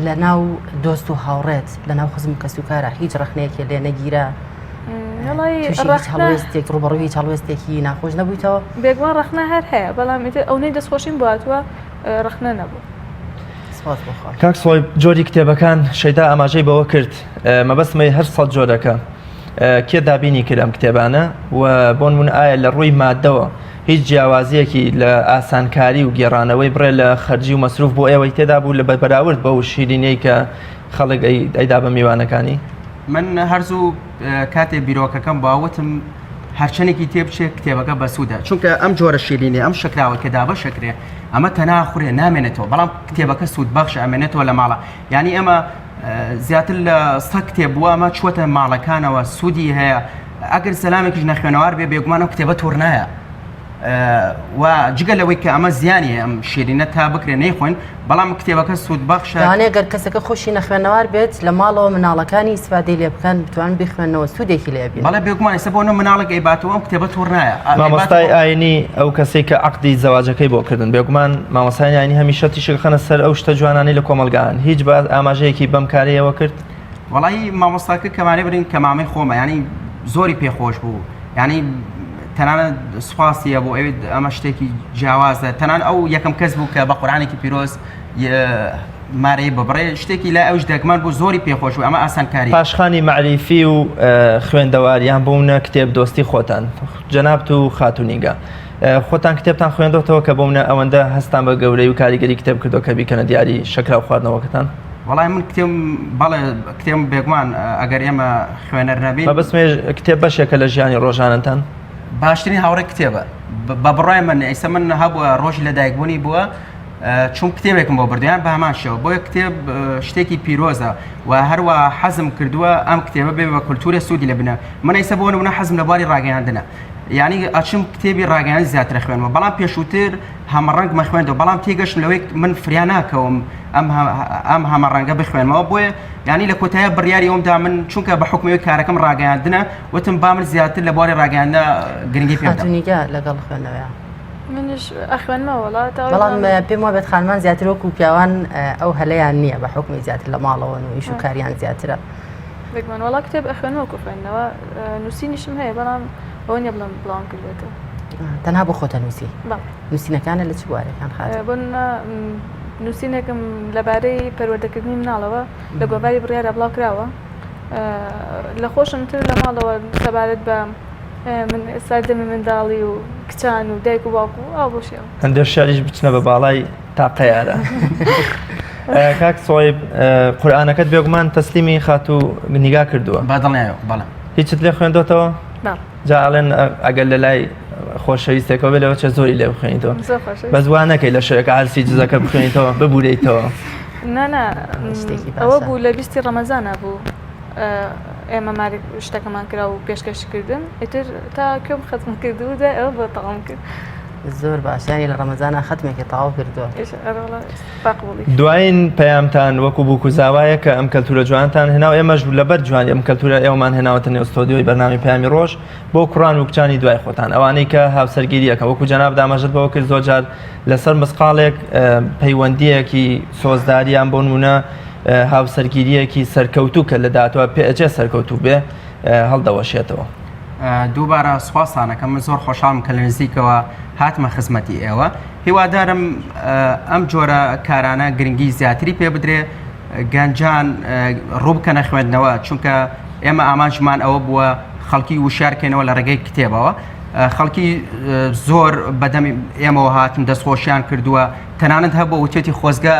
لە ناو دۆست و هاوڕێت لە ناو خزم و کەسوکارا هیچ ڕەخنەیەکێ لێ نەگیرا؟ تووشی هیچ هەڵوێستێک ڕووبەڕووی هیچ هەڵوێستێکی ناخۆش نەبوویتەوە؟ بێگومان ڕەخنە هەر هەیە بەڵام ئیتر ئەونەی دەستخۆشیم بۆ هاتووە ڕەخنە نەبوو. سپاس بۆ خوا. کاک سۆی جۆری کتێبەکان شەیدا ئاماژەی بەوە کرد مەبەستمە هەر سەد جۆرەکە کێ دابینی کرد ئەم کتێبانە و بۆ نمونە ئایا لە ڕووی مادەوە هیچ جیاوازیەکی لە ئاسانکاری و گێڕانەوەی بڕێ لە خەرجی و مەسروف بۆ ئێوەی تێدا بوو لە بەراورد بەو شیرینەی کە خەڵک ئەیدا بە میوانەکانی؟ من هەرزوو کاتێ بیرۆکەکەم باوتم هەرچەندێکی تێبچێت کتێبەکە بەسوودە چونکە ئەم جۆرە شیرینی ئەم شەکراوە کە دابەشەکرێ ئەمە تەنها خورێ نامێنێتەوە بەڵام کتێبەکە سوود بەخش ئەمێنێتەوە لە ماڵە یعنی ئەمە زیاتر لە سە کتێب بووە ئەمە چووەتە ماڵەکانەوە سوودی هەیە ئەگەر سەلامێکیش نەخوێنەوار بێ بێگومان ئەو کتێبە تۆر نایە و جگە لەوەی کە ئەمە زیانی ئەم شیرینە تا بکرێ نەیخۆین بەڵام کتێبەکە سوود بەخشە لەوانەیە گەر کەسەکە خۆشی نەخوێنەوار بێت لە ماڵەوە مناڵەکانی ئیسفادەی لێ بکەن بتوان بیخوێنەوە سوودێکی لێ بینن. بەڵێ بێگومان ئێستا بۆ نە مناڵێک ئەیباتەوە ئەم کتێبە تۆر نایە مامۆستای ئاینی ئەو کەسەی کە عەقدی زەواجەکەی بۆ کردن بێگومان مامۆستایانی ئاینی هەمیشە تیشک خەنە سەر ئەو شتە جوانانەی لە کۆمەڵگان هیچ باس ئاماژەیەکی بەم کارەیەوە کرد؟ وەڵایی مامۆستاکە کەمانێ برین کە مامەی خۆمە ینی زۆری پێخۆش بوو ینی تەنانەت سوپاسیە بۆ ئەوێت ئەمە شتێکی جیاوازە تەنان ئەو یەکەم کەس بوو کە بە قورآانێکی پیرۆز مارەی ببڕێ شتێکی لای ئەوش دەگمەن بوو زۆری پێخۆش بوو ئەمە ئاسانکاری. پاشخانی مەعریفی و خوێندەواریان بوونە کتێب دۆستی خۆتان جەنابت و خاتوو نیگا خۆتان کتێبتان خوێندۆتەوە کە بۆمنە ئەوەندە هەستان بە گەورەی و کاریگەری کتێب کردو کە بیکەنە دیاری شەکراو خواردنەوەکەتان؟ وەڵای من کتێم بەڵێ کتێم بێگومان ئەگەر ئێمە خوێنەر نەبین مەبەستم کتێب بەشێکە لە ژیانی ڕۆژانەتان؟ باشترین هاوڕێ کتێبە بە بڕای من ئیستا من هەبووە ڕۆژی لەدایکبوونی بووە چوم کتێبێکم بۆ بردیان بە هەمان شێوە بۆیە کتێب شتێکی پیرۆزە و هەروە حەزم کردووە ئەم کتێبە بێ بە کولتورە سوودی لە بنە من ئیستا بۆ نمونە حەزم لە بواری ڕاگەیاندنە یعنی ئەچم کتێبی ڕاگەیان زیاتر خوێنمەوە بەڵام پێشووتر هەمەڕەنگ مەخوێندەوە بەڵام تێگەشتم لەوەی من فریا ناکەوم ئەم ئەم هەمەڕەنگە بخوێنمەوە بۆیە یعنی لە کۆتایە بڕیاری ئەوم دا من چونکە بە حکومەوەی کارەکەم ڕاگەیاندنە وتم با من زیاتر لە بواری ڕاگەیاندنە گرنگی پێ بدەم. لەگەڵ خوێندنەوەیان منیش ئەخوێنمەوە وەڵا تا بەڵام پێم وابێت خانمان زیاتر وەکو پیاوان ئەو هەلەیان نییە بە حکومی زیاتر لە ماڵەوەن و ئیش و کاریان زیاترە. بێگومان وەڵا کتێب ئەخوێنمەوە وەکو خوێندنەوە نووسینیشم هەیە بەڵام ئەوە نییە بڵێم بڵاوم کردێتەوە. تەنها بۆ خۆتە نووسی؟ نووسینەکانە لە چ بوارێکان خاتوو؟ بۆ نووسینێکم لەبارەی پەروەردەکردنی مناڵەوە لە گۆڤاری بڕیارە بڵاو کراوە لە خۆشم تر لە ماڵەوە سەبارەت بە من سەردەمی منداڵی و کچان و دایک و باوک و ئاو بۆ شێوە. هەندێک شعریش بچنە بە باڵای تاقەیارە. کاک سۆیب قورئانەکەت بێگومان تەسلیمی خاتوو نیگا کردووە. بە دڵنیایەوە بەڵێ. هیچت لێ خوێندۆتەوە؟ جا ئەڵێن ئەگەر لە لای خۆشەویستێکەوە بێ لەوە چێ زۆری لێ بخوێنیتەوە. بەس وا نەکەی لە شەوێکە هەرسی جزەکە بخوێنیتەوە ببورێیتەوە. نا نا ئەوە بوو لە بیستی ڕەمەزانا بوو. ئێمە ماری شتەکەمان کرا و پێشکەش کردن ئیتر تا کوێم خەتم کرد و دوای ئەوە بۆ تەواوم کرد. زۆر باش یانی لە ڕەمەزانا خەتمێکی تەواو کردووە. دوایین پەیامتان وەکو بووک و زاوایە کە ئەم کەلتورە جوانتان هێنا و ئێمەش لەبەر جوانی ئەم کەلتورە ئێوەمان هێناوەتە نێو ستۆدیۆی بەرنامەی پەیامی ڕۆژ بۆ کوڕان و کچانی دوای خۆتان ئەوانەی کە هاوسەرگیری ئەکەن وەکو جەنابت ئاماژەت بەوە کرد زۆر جار لەسەر مسقاڵێک پەیوەندییەکی سۆزداریان بۆ نمونە هاوسەرگیرییەکی سەرکەوتوو کە لە داهاتووە پێئەچێ سەرکەوتوو بێ هەڵدەوەشێتەوە. دووبارە سوپاستان ئەکەم من زۆر خۆشحاڵم کە لە نزیکەوە هاتمە خزمەتی ئێوە هیوادارم ئەم جۆرە کارانە گرنگی زیاتری پێ بدرێ گەنجان ڕووبکەنە خوێندنەوە چونکە ئێمە ئامانجمان ئەوە بووە خەڵکی وشارکەینەوە لە ڕێگەی کتێبەوە خەڵکی زۆر بەدەم ئێمەوە هاتن دەستخۆشیان کردووە تەنانەت هەبوو وتێتی خۆزگە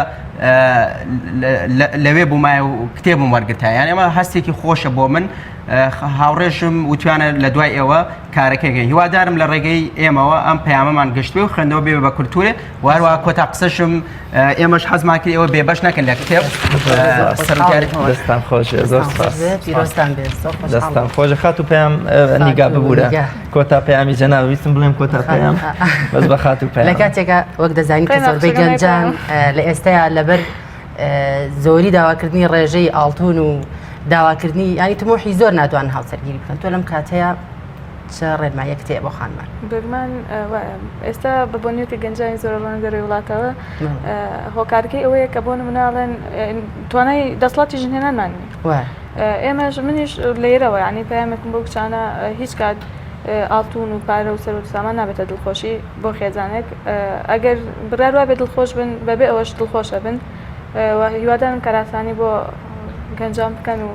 لەوێ بوومایە و کتێبم وەرگرتا یان ئێمە هەستێکی خۆشە بۆ من هاوڕێژم وتیانە لە دوای ئێوە کارەکەگەن هیوادارم لە ڕێگەی ئێمەوە ئەم پەیامەمان گەشتوێ و خوێندنەوە بێ بە کولتورێ واروا کۆتا قسەشم ئێمەش حەزمان کرد ئێوە بێبەش نەکەن لە کتێب دەستان خۆش زۆر دەستان خۆش خاتوو پەیام نیگا ببوورە کۆتا پەیامی جەناب ویستم بڵێم کۆتا پەیام بەس بە خاتوو پەیام لە کاتێکا وەک دەزانین کە زۆربەی گەنجان لە ئێستایا لەبەر زۆری داواکردنی ڕێژەی ئاڵتون و داواکردنی ینی تموحی زۆر ناتوان هاوسەرگیری بکەن تۆ لەم کاتەیە چ ڕێنماییەکت هەیە بۆ خانمان؟ بێگومان ئێستا بە بۆنیەتی گەنجانی زۆر ڕۆن دەرەوەی وڵاتەوە هۆکارەکەی ئەوەیە کە بۆ نمونە ئەڵێن توانای دەسەڵاتی ژنهێنانمان نییە ئێمەش منیش لێرەوە یعنی پەیامێکم بۆ کچانە هیچ کات ئاڵتون و پارە و سەروەت و سامان نابێتە دڵخۆشی بۆ خێزانێک ئەگەر بڕیار وابێ دڵخۆش بن بەبێ ئەوەش دڵخۆشە بن و هیوادارم کارئاسانی بۆ گەنجان بکەن و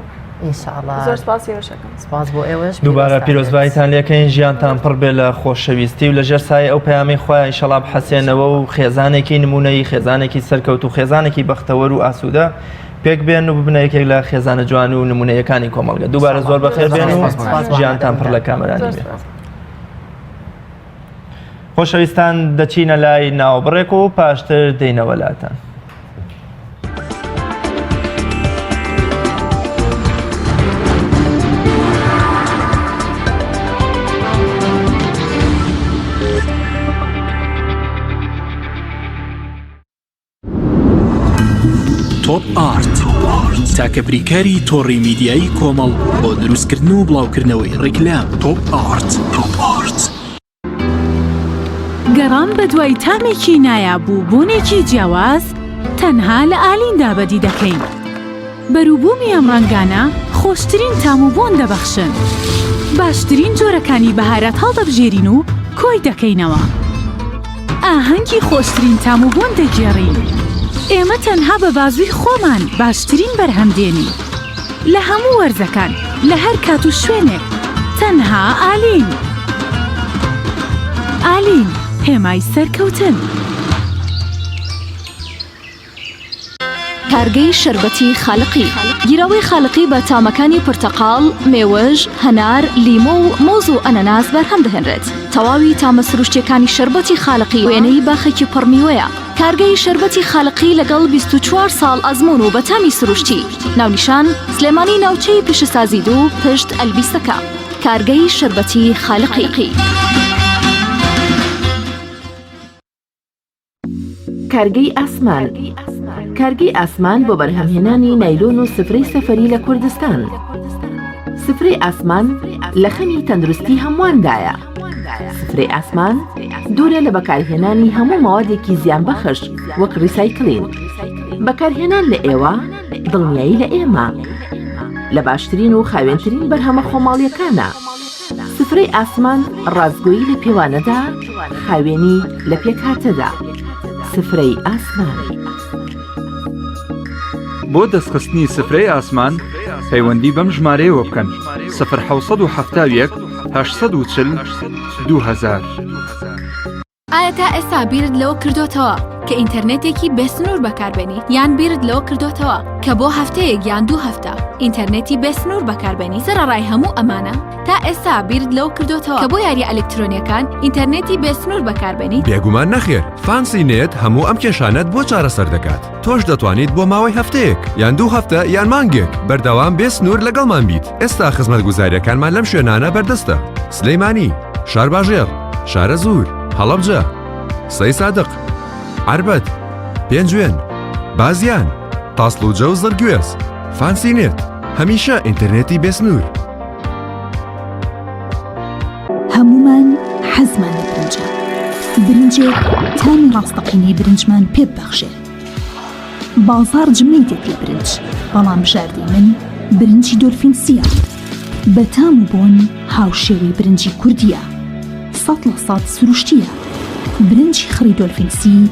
ان شاء الله زۆر سپاسی ئێوەش ئەکەم. سپاس بۆ ئێوەش دووبارە پیرۆزتان بێت. پیرۆزباییتان لێکەین ژیانتان پڕ بێ لە خۆشەویستی و لەژێر سایەی ئەو پەیامەی خوایە ئیشەڵا بحەسێنەوە و خێزانێکی نموونەیی خێزانێکی سەرکەوتوو خێزانێکی بەختەوەر و ئاسوودە پێک بێن و ببنە یەکێک لە خێزانە جوان و نموونەیەکانی کۆمەڵگە دووبارە زۆر بەخێر بێن و ژیانتان پڕ لە کامەرانی بێ. خۆشەویستان دەچینە لای ناوبڕێک و پاشتر دێینەوە لاتان. تۆپ ئارت تاکە بریکاری تۆڕی میدیایی کۆمەڵ بۆ دروستکردن و بڵاوکردنەوەی ڕیکلام تۆپ ئارت تۆپ ئارت. گەڕان بەدوای تامێکی نایاب و بۆنێکی جیاواز تەنها لە ئالیندا بەدی دەکەین. بەروبوومی ئەم ڕەنگانە خۆشترین تام و بۆن دەبەخشن. باشترین جۆرەکانی بەهارات هەڵدەبژێرین و کۆی دەکەینەوە. ئاهەنگی خۆشترین تام و بۆن دەگێڕین. ئێمە تەنها بە بازووی خۆمان باشترین بەرهەم دێنین. لە هەموو وەرزەکان، لە هەر کات و شوێنێک، تەنها ئالین. ئالین، هێمای سەرکەوتن. کارگەی شەربەتی خالقی گیراوەی خالقی بە تامەکانی پرتەقاڵ، مێوژ، هەنار، لیمۆ و مۆز و ئەنەناس بەرهەم دەهێنرێت. تەواوی تامە سروشتیەکانی شەربەتی خالقی وێنەی باخێکی پڕ میوەیە. کارگەی شەربەتی خالقی لەگەڵ 24 ساڵ ئەزموون و بە تامی سروشتی. ناونیشان، سلێمانی ناوچەی پیشەسازی دوو پشت ئەلبیسەکە. کارگەی شەربەتی خالقی. کارگەی ئاسمان کارگەی ئاسمان بۆ بەرهەمهێنانی نایلۆن و سفرەی سەفەری لە کوردستان. سفرەی ئاسمان لە خەمی تەندروستی هەموواندایە. سفرەی ئاسمان دوورە لە بەکارهێنانی هەموو مەوادێکی زیانبەخش وەک ڕیسایکلین. بەکارهێنان لە ئێوە دڵنیایی لە ئێمە. لە باشترین و خاوێنترین بەرهەمە خۆماڵیەکانە. سفرەی ئاسمان ڕاستگۆیی لە پێوانەدا، خاوێنی لە پێکهاتەدا. سفرەی ئاسمان. بۆ دەستخستنی سفرەی ئاسمان پەیوەندی بەم ژمارەیەوە بکەن، سفر 771 840 2000. ئایا تا ئێستا بیرت لەوە کردۆتەوە کە ئینتەرنێتێکی بێسنوور بەکاربێنیت یان بیرت لەوە کردۆتەوە کە بۆ هەفتەیەک یان دوو هەفتە ئینتەرنێتی بێسنوور بەکاربێنی سەرەڕای هەموو ئەمانە تا ئێستا بیرت لەوە کردۆتەوە کە بۆ یاریە ئەلکترۆنیەکان ئینتەرنێتی بێسنوور بەکاربێنیت؟ بێگومان نەخێر، فانسی نێت هەموو ئەم کێشانەت بۆ چارەسەر دەکات، تۆش دەتوانیت بۆ ماوەی هەفتەیەک یان دوو هەفتە یان مانگێک بەردەوام بێ سنوور لەگەڵمان بیت، ئێستا خزمەتگوزارییەکانمان لەم شوێنانە بەردەستە، سلێمانی، شارباژێڕ، شارەزوور، هەڵەبجە، سەیسادق، عەربەت، پێنجوێن، بازیان، تاسڵوجە و زڕگوێز. فانسی نێت، هەمیشە ئینتەرنێتی بێسنوور. هەموومان حەزمان لە برنجە، برنجێک تامی ڕاستەقینەی برنجمان پێ ببەخشێ. بازاڕ جمەی دێت لە برنج، بەڵام بژاردەی من برنجی دۆلفین سییە. بە تام و بۆن هاوشێوەی برنجی کوردییە. 100% سروشتییە. برنجی خڕی دۆلفین سی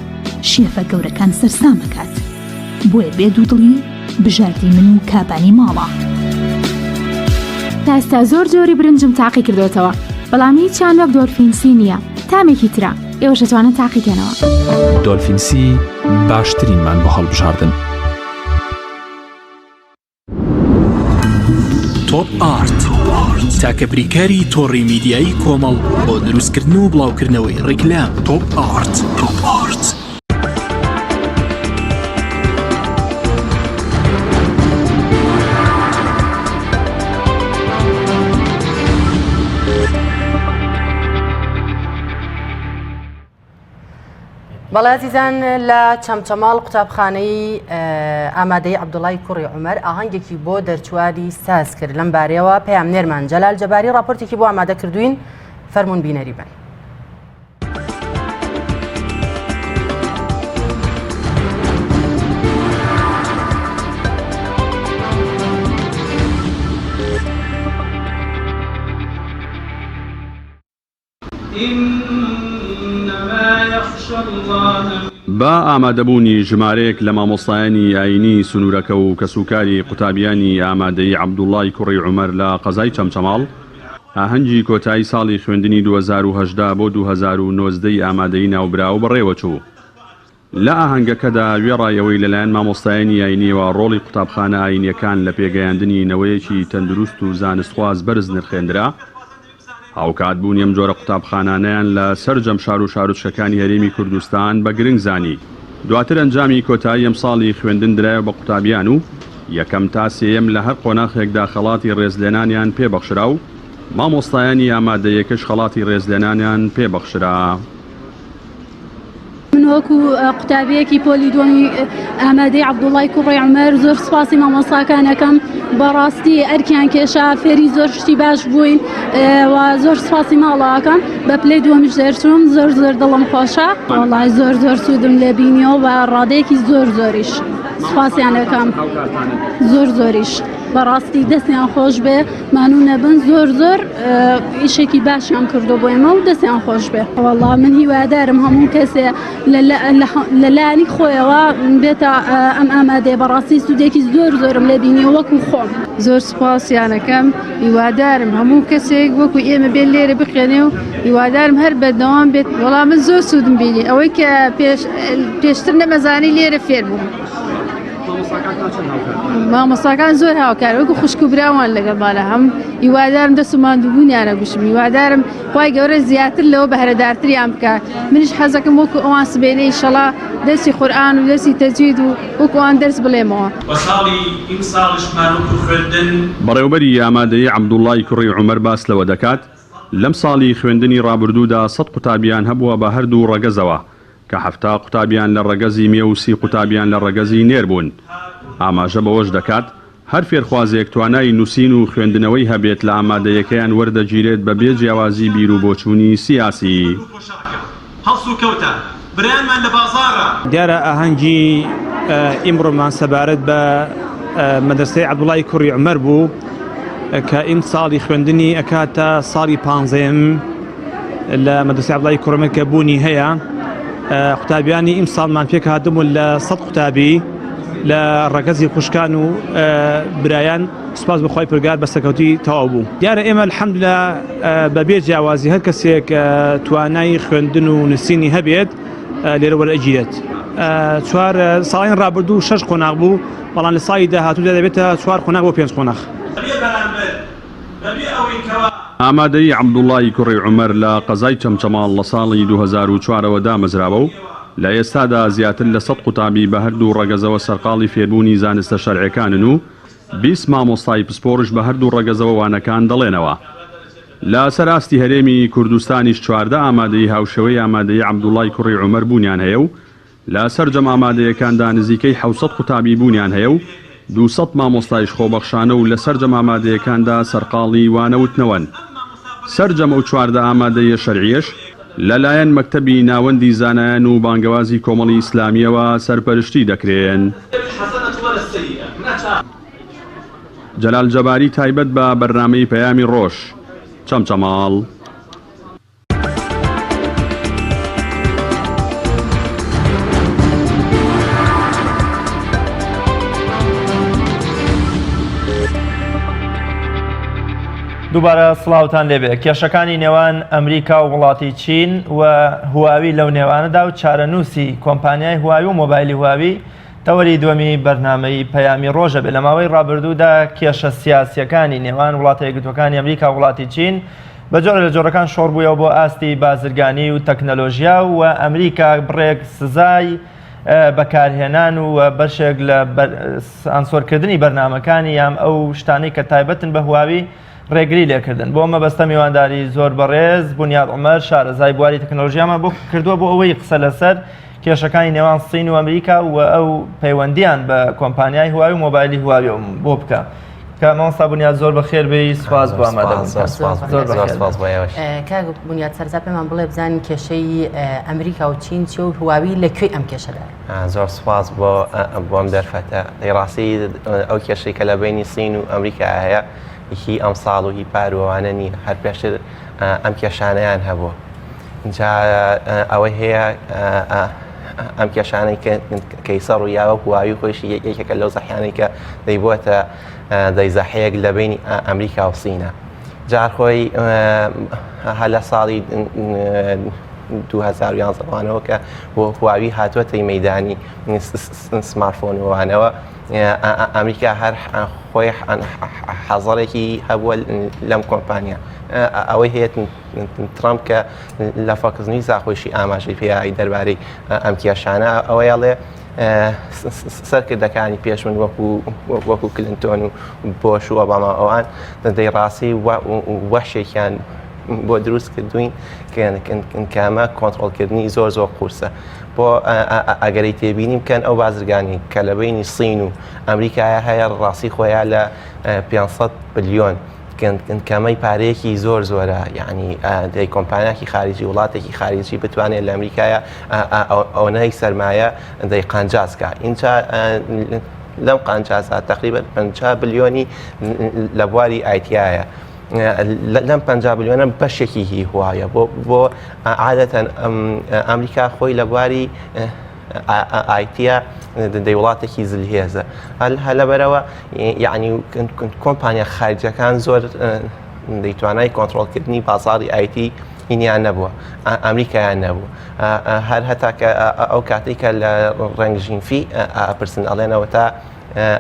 شێفە گەورەکان سەرسام ئەکات. بۆیە بێ دوودڵی بژاردەی من و کابانی ماڵە. تا ئێستا زۆر جۆری برنجم تاقی کردۆتەوە بەڵام هیچیان وەک دۆلفین سی نییە تامێکی ترە ئێوەش دەتوانن تاقیکەنەوە. دۆلفین سی باشترینمان بۆ هەڵبژاردن. تۆپ ئارت تاکە بریکاری تۆڕی میدیایی کۆمەڵ بۆ دروستکردن و بڵاوکردنەوەی ڕیکلام تۆپ ئارت تۆپ ئارت. بەڵێ ئازیزان لە چەمچەماڵ قوتابخانەی ئامادەی عەبدوڵای کوڕی عومەر ئاهەنگێکی بۆ دەرچواری ساز کرد لەم بارەیەوە پەیامنێرمان جەلال جەباری راپۆرتێکی بۆ ئامادە کردوین فەرمونون بینەری بن. بە ئامادەبوونی ژمارەیەک لە مامۆستایانی ئایینی سنوورەکە و کەسوکاری قوتابیانی ئامادەیی عەبدوڵڵای کوڕی عومەر لە قەزای چەمچەماڵ، ئاهەنگی کۆتایی ساڵی خوێندنی 2018 بۆ 2019 ی ئامادەیی ناوبراو بەڕێوەچوو. لە ئاهەنگەکەدا وێڕای ئەوەی لەلایەن مامۆستایانی ئایینییەوە ڕۆڵی قوتابخانە ئایینییەکان لە پێگەیاندنی نەوەیەکی تەندروست و زانستخواز بەرز نرخێندرا، هاوکات بوونی ئەم جۆرە قوتابخانانەیان لە سەرجەم شار و شارۆچکەکانی هەرێمی کوردستان بە گرنگ زانی. دواتر ئەنجامی کۆتایی ئەمساڵی خوێندن درایەوە بە قوتابیان و یەکەم تا سێیەم لە هەر قۆناخێکدا خەڵاتی ڕێزلێنانیان پێ بەخشرا و مامۆستایانی ئامادەیەکەش خەڵاتی ڕێزلێنانیان پێ بەخشرا. من و. وەکو قوتابیەکی پۆلی دووەمی ئامادەی عەبدوڵای کوڕی عومەر زۆر سوپاسی مامۆستاکان ئەکەم بەڕاستی ئەرکیان کێشا فێری زۆر شتی باش بووین و زۆر سوپاسی ماڵەوەکەم بە پلەی دووەمیش دەرچووم زۆر زۆر دڵم خۆشە وەڵای زۆر زۆر سوودم لێ بینیەوە بە ڕادەیەکی زۆر زۆریش سوپاسیان ئەکەم زۆر زۆریش بەڕاستی دەستیان خۆش بێ مانوو نەبن زۆر زۆر ئیشێکی باشیان کردو بۆ ئێمە و دەستیان خۆش بێ وەڵا من هیوادارم هەموو کەسێ لەلایەنی خۆیەوە بێتە ئەم ئامادەیە بەڕاستی سوودێکی زۆر زۆرم لێ بینیوە وەکو خۆم. زۆر سوپاسیانەکەم هیوادارم هەموو کەسێک وەکو ئێمە بێت لێرە بخوێنێ و هیوادارم هەر بەردەوام بێت وەڵا من زۆر سوودم بینی ئەوەی کە پێش پێشتر نەمەزانی لێرە فێر بووم. مامۆستاکان زۆر هاوکار وەکو خوشک و براوان لەگەڵمانە هەم هیوادارم دەست و ماندووبوونیانە گوشم هیوادارم خوای گەورە زیاتر لەوە بەهرەدارتریان بکە منیش حەزەکەم وەکو ئەوان سبەینێ ئیشەڵا دەرسی قورئان و دەرسی تەجوید و وەکو ئەوان دەرس بڵێمەوە. وە ساڵی ئیمساڵیشمان وەکو خوێندن. بەڕێوبەری ئامادەیی عەبدوڵای کوڕی عومەر باس لەوە دەکات، لەم ساڵی خوێندنی ڕابردوودا سەد قوتابیان هەبووە بە هەردوو ڕەگەزەوە، کە 70 قوتابیان لە ڕەگەزی مێ و 30 قوتابیان لە ڕەگەزی نێر بوون. ئاماژە بەوەش دەکات، هەر فێرخوازێک توانای نووسین و خوێندنەوەی هەبێت لە ئامادەیەکەیان وەردەگیرێت بە بێ جیاوازی بیر و بۆچوونی سیاسی. هەڵسوکەوتە برایانمان لە بازاڕە. دیارە ئاهەنگی ئیمڕۆمان سەبارەت بە مەدرەسەی عەبدوڵای کوڕی عومەر بوو کە ئیمساڵی خوێندنی ئەکاتە ساڵی پانزەیەم لە مەدرەسەی عەبدوڵای کوڕی عومەر کە بوونی هەیە قوتابیانی ئیمساڵمان پێک هاتبوون لە سەد قوتابی لە ڕەگەزی خوشکان و برایان سوپاس بۆ خوای پرگار بە سەرکەوتوویی تەواو بوو. دیارە ئێمە الحمدللە بە بێ جیاوازی هەر کەسێک توانای خوێندن و نووسینی هەبێت لێرە وەرئەگیرێت. چوار ساڵانی ڕابردوو شەش قۆناغ بوو، بەڵام لە ساڵی داهاتوودا دەبێتە چوار قۆناغ بۆ پێنج قۆناغ. ئامادەیی عەبدوڵای کوڕی عومەر لە قەزای چەمچەماڵ لە ساڵی 2004 ەوە دامەزراوە و لە ئێستادا زیاتر لە سەد قوتابی بە هەردوو ڕەگەزەوە سەرقاڵی فێربوونی زانستە شەرعیەکانن و 20 مامۆستای پسپۆڕیش بە هەردوو ڕەگەزەوە وانەکان دەڵێنەوە. لە سەر ئاستی هەرێمی کوردستانیش 14 ئامادەیی هاوشێوەی ئامادەیی عەبدوڵای کوڕی عومەر بوونیان هەیە و لە سەرجەم ئامادەیەکاندا نزیکەی 700 قوتابی بوونیان هەیە و 200 مامۆستایش خۆبەخشانە و لە سەرجەم ئامادەیەکاندا سەرقاڵی وانەوتنەوەن. سەرجەم ئەو 14 ئامادەییە شەرعییەش لە لایەن مەکتەبی ناوەندی زانایان و بانگەوازی کۆمەڵی ئیسلامییەوە سەرپەرشتی دەکرێن. جەلال جەباری تایبەت بە بەرنامەی پەیامی ڕۆژ، چەمچەماڵ. دووبارە سڵاوتان لێبێ کێشەکانی نێوان ئەمریکا و وڵاتی چین و هواوی لەو نێوانەدا و چارەنووسی کۆمپانیای هواوی و مۆبایلی هواوی تەوەری دووەمی بەرنامەی پەیامی ڕۆژە بێ لە ماوەی ڕابردوودا کێشە سیاسیەکانی نێوان وڵاتە یەکگرتووەکانی ئەمریکا و وڵاتی چین بە جۆرە لە جۆرەکان شۆڕ بوویەوە بۆ ئاستی بازرگانی و تەکنەلۆژیا و ئەمریکا بڕێک سزای بەکارهێنان و بەشێک لە سانسۆرکردنی بەرنامەکانی یان ئەو شتانەی کە تایبەتن بە هواوی ڕێگری لێکردن بۆ مەبەستە میوانداری زۆر بەڕێز بنیاد عومەر شارەزای بواری تەکنەلۆژیامان بۆ کردووە بۆ ئەوەی قسە لەسەر کێشەکانی نێوان سین و ئەمریکا و ئەو پەیوەندیان بە کۆمپانیای هواوی و مۆبایلی هواوی بۆ بکە کە مامۆستا بنیاد زۆر بەخێر بێی سوپاس بۆ ئامادەبوونتان. زۆر بەخێر سوپاس بۆ ئێوەش. کاک بنیاد سەرەتا پێمان بڵێ بزانین کێشەی ئەمریکا و چین چیە و هواوی لە کوێی ئەم کێشەدایە؟ زۆر سوپاس بۆ بۆ ئەم دەرفەتە. ڕاستی ئەو کێشەی کە لە بەینی سین و ئەمریکا هەیە هی ئەمساڵ و هی پار و ئەوانە نییە، هەر پێشتر ئەم کێشانەیان هەبووە. جا ئەوەی هەیە ئەم کێشانەی کە ئیسا ڕوویاوە هواوی خۆیشی یەکێکە لەو زەحیانەی کە دەیبووەتە دەیزەحەیەک لە بینی ئەمریکا و سینە جار خۆی هەر لە ساڵی 2011وانەوە کە هواوی هاتووەتە مەدانی سمارتفۆنوانەوە ئەمریکا هەر خۆی حەزەرێکی هەبووە لەم کۆمپانیا ئەوەی هەیە ترامپ کە لە فۆکس نیوزا خۆیشی ئاماژەی پێیایی دەربارەی ئەم کێشانە ئەوەی ئەڵێ سەرکردەکانی پێش من وەکو وەکو کلنتۆن و بۆش و ئۆباما ئەوان دەی ڕاستی وەشێکیان بۆ دروست کردوین کامە کۆنتترۆلکردنی زۆر زۆر قورسە. بۆ ئەگەری تێبینی بکەن ئەو بازرگانی کە لە بینی سین و ئەمریکایە هەیە ڕاستی خۆیان لە 500 بلیۆن کەمەی پارەیەکی زۆر زۆرە یعنی دەی کۆمپانیاکی خارجی وڵاتێکی خارجی بتوانێت لە ئەمریکایە ئەوەنەی سەرمایە دەی قانجازکە اینجا لەم قانجازە تقریبا 50 بلیۆنی لە بواری ئایتیایە لەم 50 بلیۆنە بەشێکی هی هوایە بۆ بۆ عادەتەن ئەمریکا خۆی لە بواری ئایتیە دەی وڵاتێکی زلهێزە هەل لەبەرەوە یعنی کۆمپانیا خارجەکان زۆر دەیتوانای کۆنتترۆلکردنی بازاری ئایتی هینیان نەبووە ئەمریکایان نەبوو هەر هەتا کە ئەو کاتێک کە لە ڕەنگ ژینفی ئەپرسن ئەڵێنەوە تا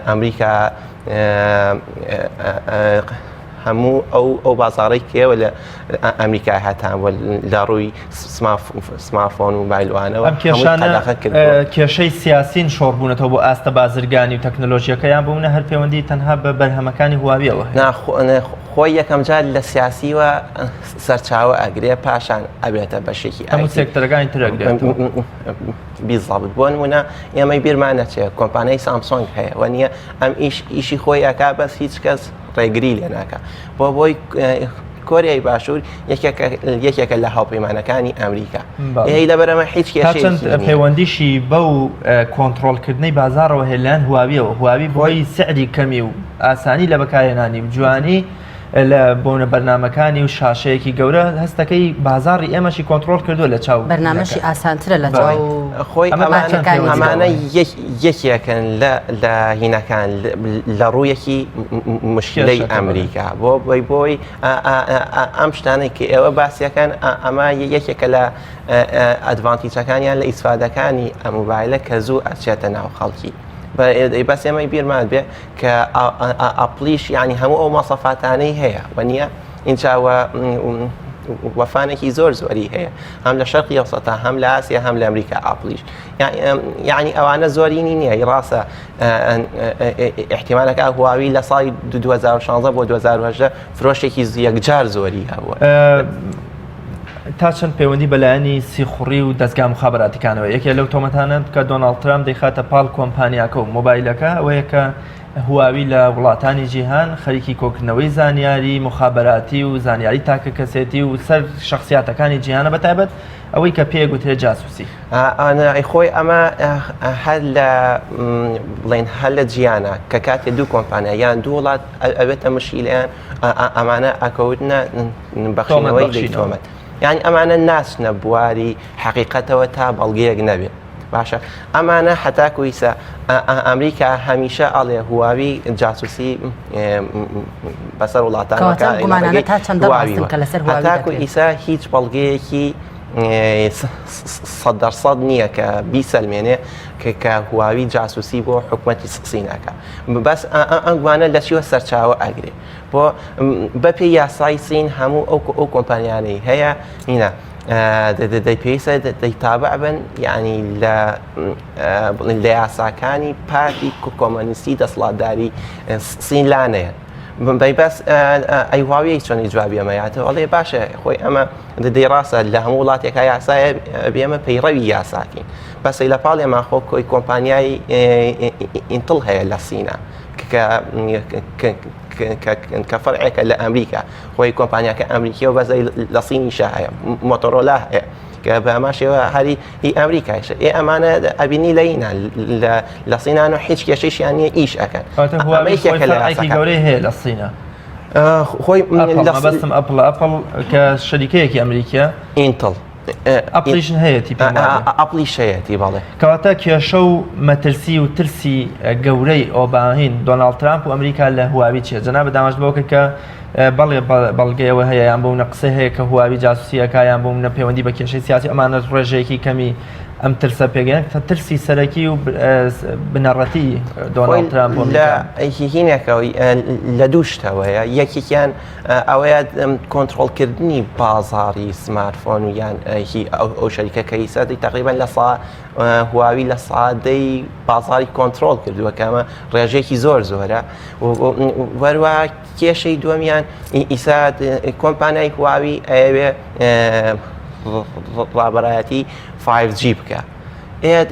ئەمریکا هەموو ئەو ئەو بازاڕەی کێوە لە ئەمریکا هەتان بووە لە ڕووی سمارتفۆن و مۆبایلوانەوە ئەم کێشانە کێشەی سیاسین شۆڕبوونەتەوە بۆ ئاستە بازرگانی و تەکنەلۆژیەکەیان بوونە هەر پەیوەندی تەنها بە بەرهەمەکانی هواویەوە خۆی یەکەم جار لە سیاسیوە سەرچاوە ئەگرێ پاشان ئەبێتە بەشێکی هەموو سێکتەرەکانی تر ئەگرێتەوە. بیزەبت بۆ نمونە ئێمەی بیرمان نەچێت کۆمپانیای سامسۆنگ هەیە وە نییە ئەم ئیش ئیشی خۆی ئەکا بەس هیچ کەس ڕێگری لێ ناکە بۆ بۆی کۆریای باشوور یەکێکە لە هاوپەیمانەکانی ئەمریکا ئەی لەبەرەمە هیچ چەند پەیوەندیشی بەو کۆنتترۆلکردنەی بازارەوە هێلان هواویەوە هواوی بۆی سعری کەمی و ئاسانی لە بەکارهێنانی و جوانی لە بۆنە بەرنامەکانی و شاشەیەکی گەورە هەستەکەی بازاڕی ئێمەشی کۆنتڕۆڵ کردووە لە چاو بەرنامەشی ئاسانترە لە چاو خۆی ئەمانە یەکێکن لە لە هینەکان لە ڕوویەکی مشکلەی ئەمریکا بۆ بۆی بۆی ئەم شتانەی کە ئێوە باسیەکەن ئەمە یەکێکە لە advantage ەکانیان لە ئیسفادەکانی ئەم موبایلە کە زوو ئەچێتە ناو خەڵکی. بەس ئێمەی بیرمان بێ کە ئەپڵیش یعنی هەموو ئەو ماسەفاتانەی هەیە وە نییە اینجا وەفانێکی زۆر زۆری هەیە هەم لە شەرقی ئەوسەتا هەم لە ئاسیا هەم لە ئەمریکا ئاپلیش یعنی ئەوانە زۆرینی نییە ڕاستە احتیمالەکە هواوی لە ساڵی 2016 بۆ 2010 فرۆشێکی یەکجار زۆری هەبووە. تا چەند پەیوەندی بە لایەنی سیخوڕی و دەزگا موخابەراتیکانەوە یەکێ لەو تۆمەتانە کە دۆناڵد ترامپ دەیخاتە پاڵ کۆمپانیاکە و مۆبایلەکە ئەوەیە کە هواوی لە وڵاتانی جیهان خەریکی کۆکردنەوەی زانیاری موخابەراتی و زانیاری تاکە کەسێتی و سەر شخصیاتەکانی جیهانە بە تایبەت ئەوەی کە پێ گوترێت جاسوسی. ئەی خۆی ئەمە هەر لە بڵێن هەر لە جیانە کە کاتێ دوو کۆمپانیا یان دوو وڵات ئەبێتە مشکیلەیان ئەمانە ئەکەوتنە بەخشینەوەی تۆمەت یعنی ئەمانە ناچنە بواری حەقیقەتەوە تا بەڵگەیەک نەبێ باشە ئەمانە هەتاکو ئیسە ئەمریکا هەمیشە ئەڵێ هواوی جاسوسی بەسەر وڵاتان هەتاکو ئیسا هیچ بەڵگەیەکی سەدەرسەد نییە کە بیسەلمێنێ کە هواوی جاسوسی بۆ حکوومەتی سینەکە بەس ئەنگوانە لە چیوە سەرچاوە ئەگرێ بۆ بەپێی یاسای سین هەموو ئەو ئەو کۆمپانیانەی هەیە هینا دەی پێویستە دەی تابع بن یعنی لە لە یاساکانی پارتی کۆمۆنیستی دەسەڵاتداری سین لانەیە بەی بەس ئەی هواوی چۆنی جوابی ئەمە یاتەوە ئەڵێ باشە خۆی ئەمە دەی ڕاستە لە هەموو وڵاتێکا یاسایە بێمە پەیڕەوی یاساکەین بەسەی لە پاڵ ئێمە خۆ کۆی کۆمپانیای ئینتڵ هەیە لە سینە کە فەرعێکە لە ئەمریکا خۆی کۆمپانیاکە ئەمریکیەوە بەس لە سینیشە هەیە مۆتۆرۆلا هەیە کە بە هەمان شێوە هەری هی ئەمریکایشە ئێ ئەمانە ئەبینی لە ئینا لە سینان و هیچ کێشەیشیان نییە ئیش ئەکەن گەورەی هەیە لە سینە خۆی مەبەستم ئەپڵ ئەپڵ کە شەریکەیەکی ئەمریکیە ئینتڵ ئەپڵیش هەیەتی پێم وابێ. ئەپڵیش هەیەتی بەڵێ. کەواتە کێشە و مەترسی و ترسی گەورەی ئۆباهین دۆناڵد ترامپ و ئەمریکا لە هواوی چیە؟ جەنابت ئاماژەت بەوە کرد کە بەڵێ بەڵگەیەوە هەیە یان بۆ منە قسەی هەیە کە هواوی جاسوسی ئەکا یان بۆ منە پەیوەندی بە کێشەی سیاسی ئەمانە ڕێژەیەکی کەمی ئەم ترسە پێگەیان کە ترسی سەرەکی و بنەڕەتی دۆناڵد ترامپ و لە هینێکەوە لە دوو شتەوەیە یەکێکیان ئەوەیە کۆنترۆڵکردنی بازاڕی سمارتفۆن و یان هی ئەو شەریکە کە ئیسا تقریبا لە سا هواوی لە سادەی بازاری کۆنترۆڵ کردووە کە ئەمە ڕێژەیەکی زۆر زۆرە وەروە کێشەی دووەمیان ئیسا کۆمپانیای هواوی ئەیەوێ ڕابەرایەتی 5G بکە. ئێت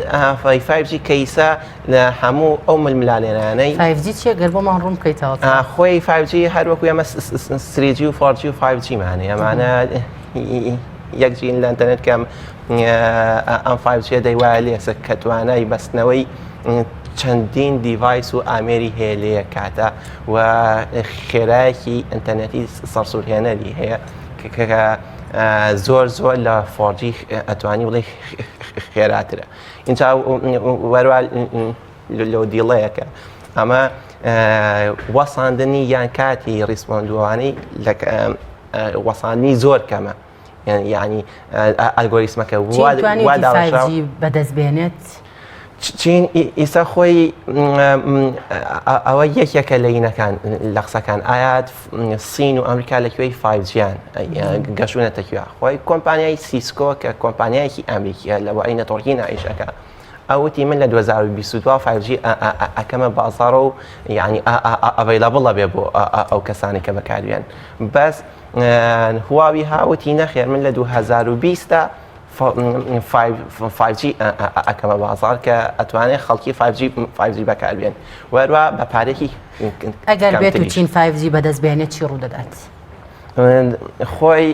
5G کەیسە لە هەموو ئەو ململانێنانەی 5G چیە گەر بۆمان ڕوون بکەیتەوە؟ خۆی 5G هەر وەکو ئێمە 3G و 4G و 5G مان هەیە ئەمانە یەک جین لە ئینتەرنێت کە ئەم 5G دەیوایە لێسە کە توانای بەستنەوەی چەندین device و ئامێری هەیە لە یەک کاتە و خێرایەکی ئینتەرنێتی سەرسوورهێنەری هەیە کە زۆر زۆر لە 4G ئەتوانی بڵێ خێراترە اینجا وەروا لەو دیڵەیەکە ئەمە وەساندنی یان کاتی respond ەوانەی وەساندنی زۆر کەمە یعنی ئەلگۆریسمەکە وا بەدەست بێنێت چین ئیسا خۆی ئەوە یەکێکە لە یینەکان لە قسەکان ئایا سین و ئەمریکا لە کوێی 5G یان گەشتونەتە کوێ خۆی کۆمپانیای سیسکۆ کە کۆمپانیایەکی ئەمریکیە لە وای networking ئیشەکە ئەوتی من لە 2022 5G ئەکەمە بازاڕ و یعنی available بێ بۆ ئەو کەسانی کە بەکاریان بەس هواوی هاوتی نەخێر من لە 2020 5G ئەکەمە بازاڕ کە ئەتوانێت خەڵکی 5G 5G بەکاربێن وەروە بە پارێکی ئەگەر بێت و چین 5G بەدەست بێنێت چی ڕوودەدات؟ خۆی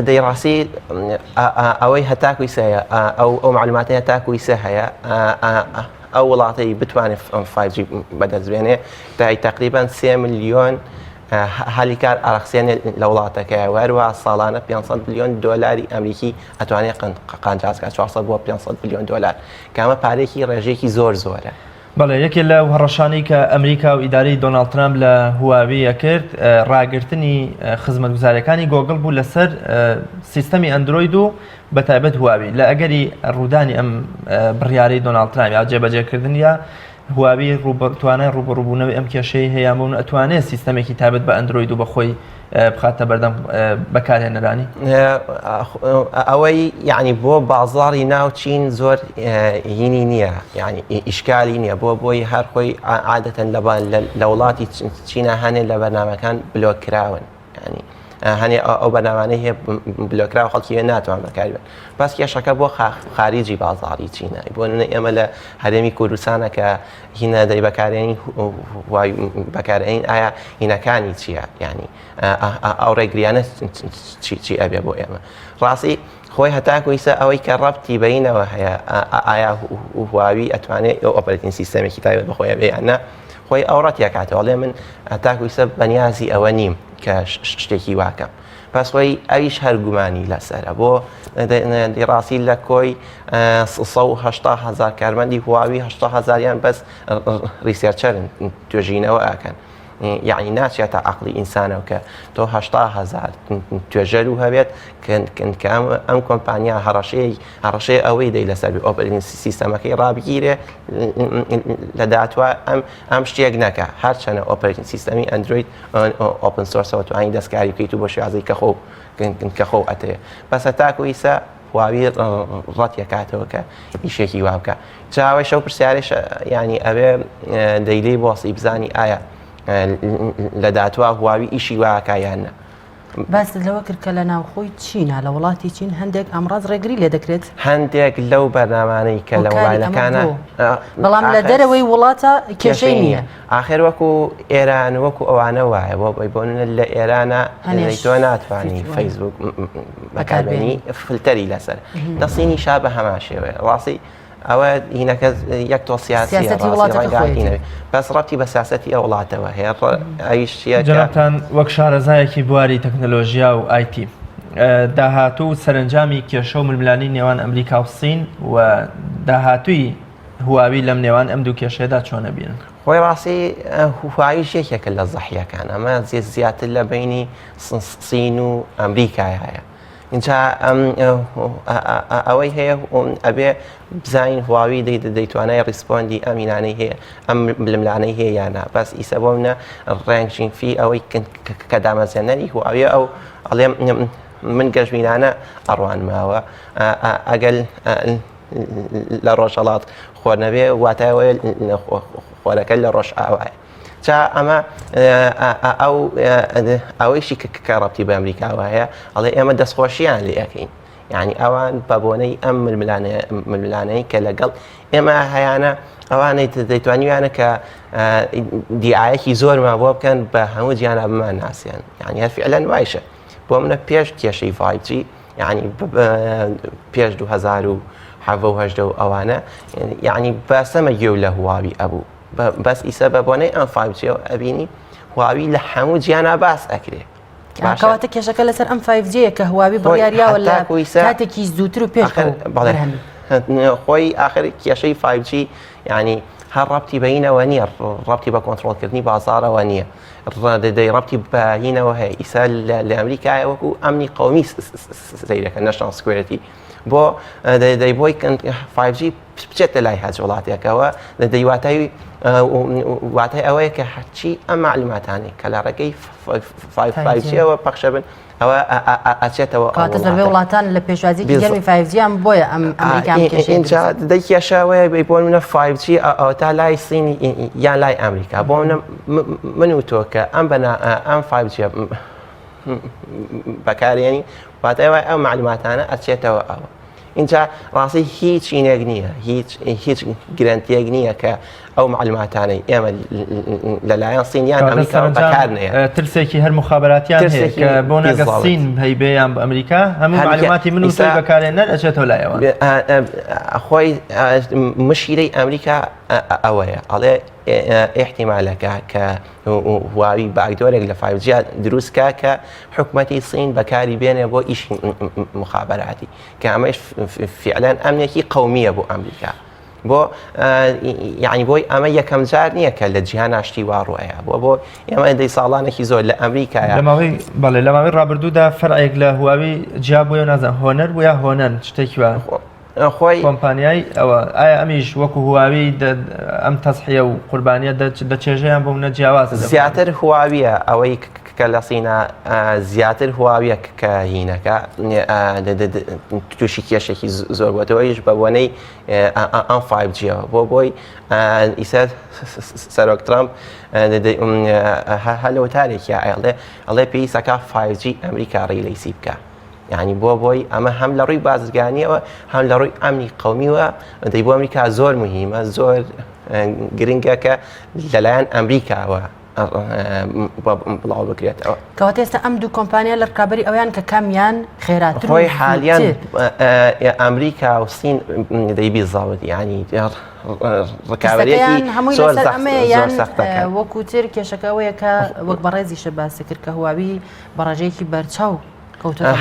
دەی ڕاستی ئەوەی هەتاکوی سەیە ئەو ئەو معلوماتەیە هەتاکوی سە هەیە ئەو وڵاتەی بتوانێت 5G بەدەست بێنێ دای تقریبان 3 میلیۆن هەلی کار ئەڕەخسێنێ لە وڵاتەکەی و هەروەها ساڵانە 500 بلیۆن دۆلاری ئەمریکی ئەتوانێت قانجاز کات 400 بۆ 500 بلیۆن دۆلار کە ئەمە پارەیەکی ڕێژەیەکی زۆر زۆرە. بەڵێ یەکێ لەو هەڕەشانەی کە ئەمریکا و ئیدارەی دۆناڵد ترامپ لە هواوی ئەکرد ڕاگرتنی خزمەتگوزاریەکانی گۆگڵ بوو لەسەر سیستەمی ئەندرۆید و بەتایبەت هواوی لە ئەگەری ڕوودانی ئەم بڕیارەی دۆناڵد ترامپ یا جێبەجێکردنیا هواوی توانای ڕووبەڕووبوونەوەی ئەم کێشەی هەیە بۆ ئەتوانێت سیستەمێکی تایبەت بە ئەندرۆید و بەخۆی بخاتە بەردەم بەکارهێنەرانی؟ ئەوەی یعنی بۆ بازاڕی ناو چین زۆر هینی نییە یعنی ئیشکالی نییە بۆ بۆی هەر خۆی عادەتەن لە وڵاتی چینە هەنێ لە بەرنمەکان بلۆک کراون ینی هەنێ ئەو بەرنامانەی هەیە بلۆکراوە خەڵکی وێ ناتوان بەکاری بن بەس کێشەکە بۆ خاریجی بازاڕی چینە بۆ نمونە ئێمە لە هەرێمی کوردستانە کە هینە دەی بەکارێنین وای بەکارێنین ئایا هینەکانی چییە ینی ئەو ڕێگریانە چی چی ئەبێ بۆ ئێمە ڕاستی خۆی هەتاکو ئیسە ئەوەی کە ڕەبتی بینەوە هەیە ئایا هواوی ئەتوانێت ئەو operating system ێکی تایبەت بەخۆی بێ یان نا خۆی ئەو ڕەتیەکاتەوە ئەڵێ من هەتاکو ئیسە بەنیازی ئەوە نیم کە شتێکی واکەم پس خۆی ئەویش هەر گومانی لەسەرە بۆ ڕاستی لە کۆی 180 هزار کارمەندی هواوی 80 هزاریان بەس researcher ن توێژینەوە ئەکەن یەعنی ناچێتە عەقڵی ئینسانەوە کە تۆ 80 هەزار توێژەر و هەبێت کە ئەم کۆمپانیا هەڕەشەی هەڕەشەی ئەوەی دەی لەسەر operating system ەکەی ڕابگیرێ لە داهاتوە ئەم ئەم شتێک نەکە هەرچەنە operating system ی ئەندروید open source ەوە توانی دەستکاری بکەیت و بۆ شێوازی کە خۆ کە خۆ ئەتەوێ بەس هەتاکو ئیسە هواوی ڕەتیەکاتەوە کە ئیشێکی وا بکە جاوەش ئەو پرسیارێش ینی ئەوێ دەیلی بۆسی بزانی ئایا لە داهاتوە هواوی ئیشی واکە یان نە باست لەوە کرد کە لە ناوخۆی چینە لە وڵاتی چین هەندێک ئامراز ڕێگری لێ دەکرێت هەندێک لەو بەرنامانەی کە لە مۆبایلەکانە بەڵام لە دەرەوەی وڵاتە کێشەی نییە ئاخر وەکو ئێران وەکو ئەوانە وایە بۆ بۆی بۆ لە ئێرانە تۆ ناتوانانی فەیسبوک بەکاربێنی فلتەری لەسەر لە سینی شا بە هەمان شێوەیە ڕاستی ئەوە هینەکە یەک تۆ سیاسی بەس ڕەتی بە سیاستی ئەو وڵاتەوە هەیە ئەویش چیە جەنابتان وەک شارەزایەکی بواری تەکنەلۆژیا و ئایتی داهاتوو و سەرنجامی کێشە و ململانی نێوان ئەمریکا و سین و داهاتووی هواوی لەم نێوان ئەم دوو کێشەیەدا چۆن ئەبینن؟ خۆی ڕاستی هواویش یەکێکە لە زەحیەکان ئەمە زیاتر لە بینی سین و ئەمریکای هەیە اینجا ئەوەی هەیە ئەبێ بزانین هواوی دەیتوانای respond ی ئەمینانەی هەیە ئەم ململانەی هەیە یانە بەس ئیسە بۆ منە ڕێنگ ژینفی ئەوەی کە دامەزێنەری هواویە ئەو ئەڵێ من گەشبینانە ئەڕوانماوە ئەگەل لە ڕۆژهەڵات خۆر نەبێ واتای ئەوەیە خۆرەکە لە ڕۆژئاوایە جا ئەمە ئەو ئەوەیشی کە ڕەبتی بە ئەمریکاوە هەیە ئەڵێ ئێمە دەستخۆشیان لێ ئەەکەین یعنی ئەوان بە بۆنەی ئەم ململانەی کە لەگەڵ ئێمە هەیانە ئەوانەی دەیتوانیویانە کە دیعاەکی زۆرمان بۆ بکەن بە هەموو جیانە بمان ناسیان یعنی هەر فعلەن وایشە بۆ منە پێش کێشەی 5G یعنی پێش 2017 و ئەوانە یعنی باسەمە گوێ لە هواوی ئەبوو بەس ئیسە بە بۆنەی ئەم 5G ئەبینی هواوی لە هەموو جیانا باس ئەکرێ کەواتە کێشەکە لەسەر ئەم 5G کە هواوی بڕیاریاوە لە کاتێکی زووتر و پێش خۆی ئاخر کێشەی 5G ینی هەر ڕەتی بەینەوە نییە ڕەتی بە کۆنتترۆلکردنی بازارەوە نییە دەی ڕەتی بەینەوە هەیە ئیسا لە ئەمریکایە وەکو ئەمنی قومی سەیرەکە national security بۆ دەی بۆی 5G بچێتە لای هەچ وڵاتێکەوە دەی واتای واتای ئەوەیە کە هەرچی ئەم معلوماتانەی کە لە ڕێگەی 5G ەوە پەخشە بن ئەوە ئەچێتەوە کاتە زۆربەی وڵاتان لە پێشوازیکی گەرمی 5G یان بۆیە ئەم ئەمریکا ئینجا دەی کێشەوەیە بەی بۆ منە 5G ئەوە تا لای سین یان لای ئەمریکا بۆ منە من و تۆ کە ئەم بەنا ئەم 5G بەکارێنی واتای وای ئەو معلوماتانە ئەچێتەوە ئەوە ئینجا ڕاستی هیچ چینێک نییە هیچ هیچ گرنتیەک نییە کە ئەو معلوماتانەی ئێمە لەلایەن سینیان ئەمریکا بەکار نەیە ترسێکی هەر مخابراتیان هەیە کە بۆ نەگە سین هەیبێ یان بە ئەمریکا هەموو معلوماتی من و تۆی بەکارێنەر ئەچێتەوە لایەوە خۆی مشیرەی ئەمریکا ئەوەیە ئەڵێ ئیحتیمالەکە کە هواوی backdoor ێک لە 5G دروست کا کە حکومەتی سین بەکاری بێنێ بۆ ئیشی مخابراتی کە ئەمەش فعلەن ئەمنێکی قومیە بۆ ئەمریکا بۆ یعنی بۆی ئەمە یەکەم جار نییە کە لە جیهان ئاشتی وا ڕۆیە بۆ بۆ ئێمە دەی ساڵانێکی زۆر لە ئەمریکا لە ماوەی بەڵێ لە ماوەی ڕابردوودا فەرعێک لە هواوی جیا بۆیە نازانم هۆنەر بوو یا هۆنەن شتێکی وا خۆی کۆمپانیای ئەوە ئایا ئەمیش وەکو هواوی ئەم تەزحیە و قوربانیە دەچێژەیان بۆ منە جیاوازە زیاتر هواویە ئەوەی کە لە سینا زیاتر هواویە کە هینەکە تووشی کێشێکی زۆر بۆتەوەیش بە بۆنەی ئەم 5G-ەوە بۆ بۆی ئیسە سەرۆک ترامپ هەر لە وتارێکیا ئەڵێ ئەڵێ پێویستەکە 5G ئەمریکا ڕیلەیسی بکە یعنی بۆ بۆی ئەمە هەم لە ڕووی بازرگانیەوە هەم لە ڕووی ئەمنی قومیوە دەی بۆ ئەمریکا زۆر مهمە زۆر گرنگە کە لەلایەن ئەمریکاوە بڵاو بکرێتەوە. کەواتە ئێستا ئەم دوو کۆمپانیا لە ڕکابەری ئەویان کە کامیان خێراتر خۆی حالیان ئەمریکا و سین دەیبی زاوت ینی ڕکابەرێکی هەمووی زۆر یان وەکوتر کێشەکە ئەوەیە کە وەک بەڕێزیشە باسی کرد کە هواوی بەڕێژەیەکی بەرچاو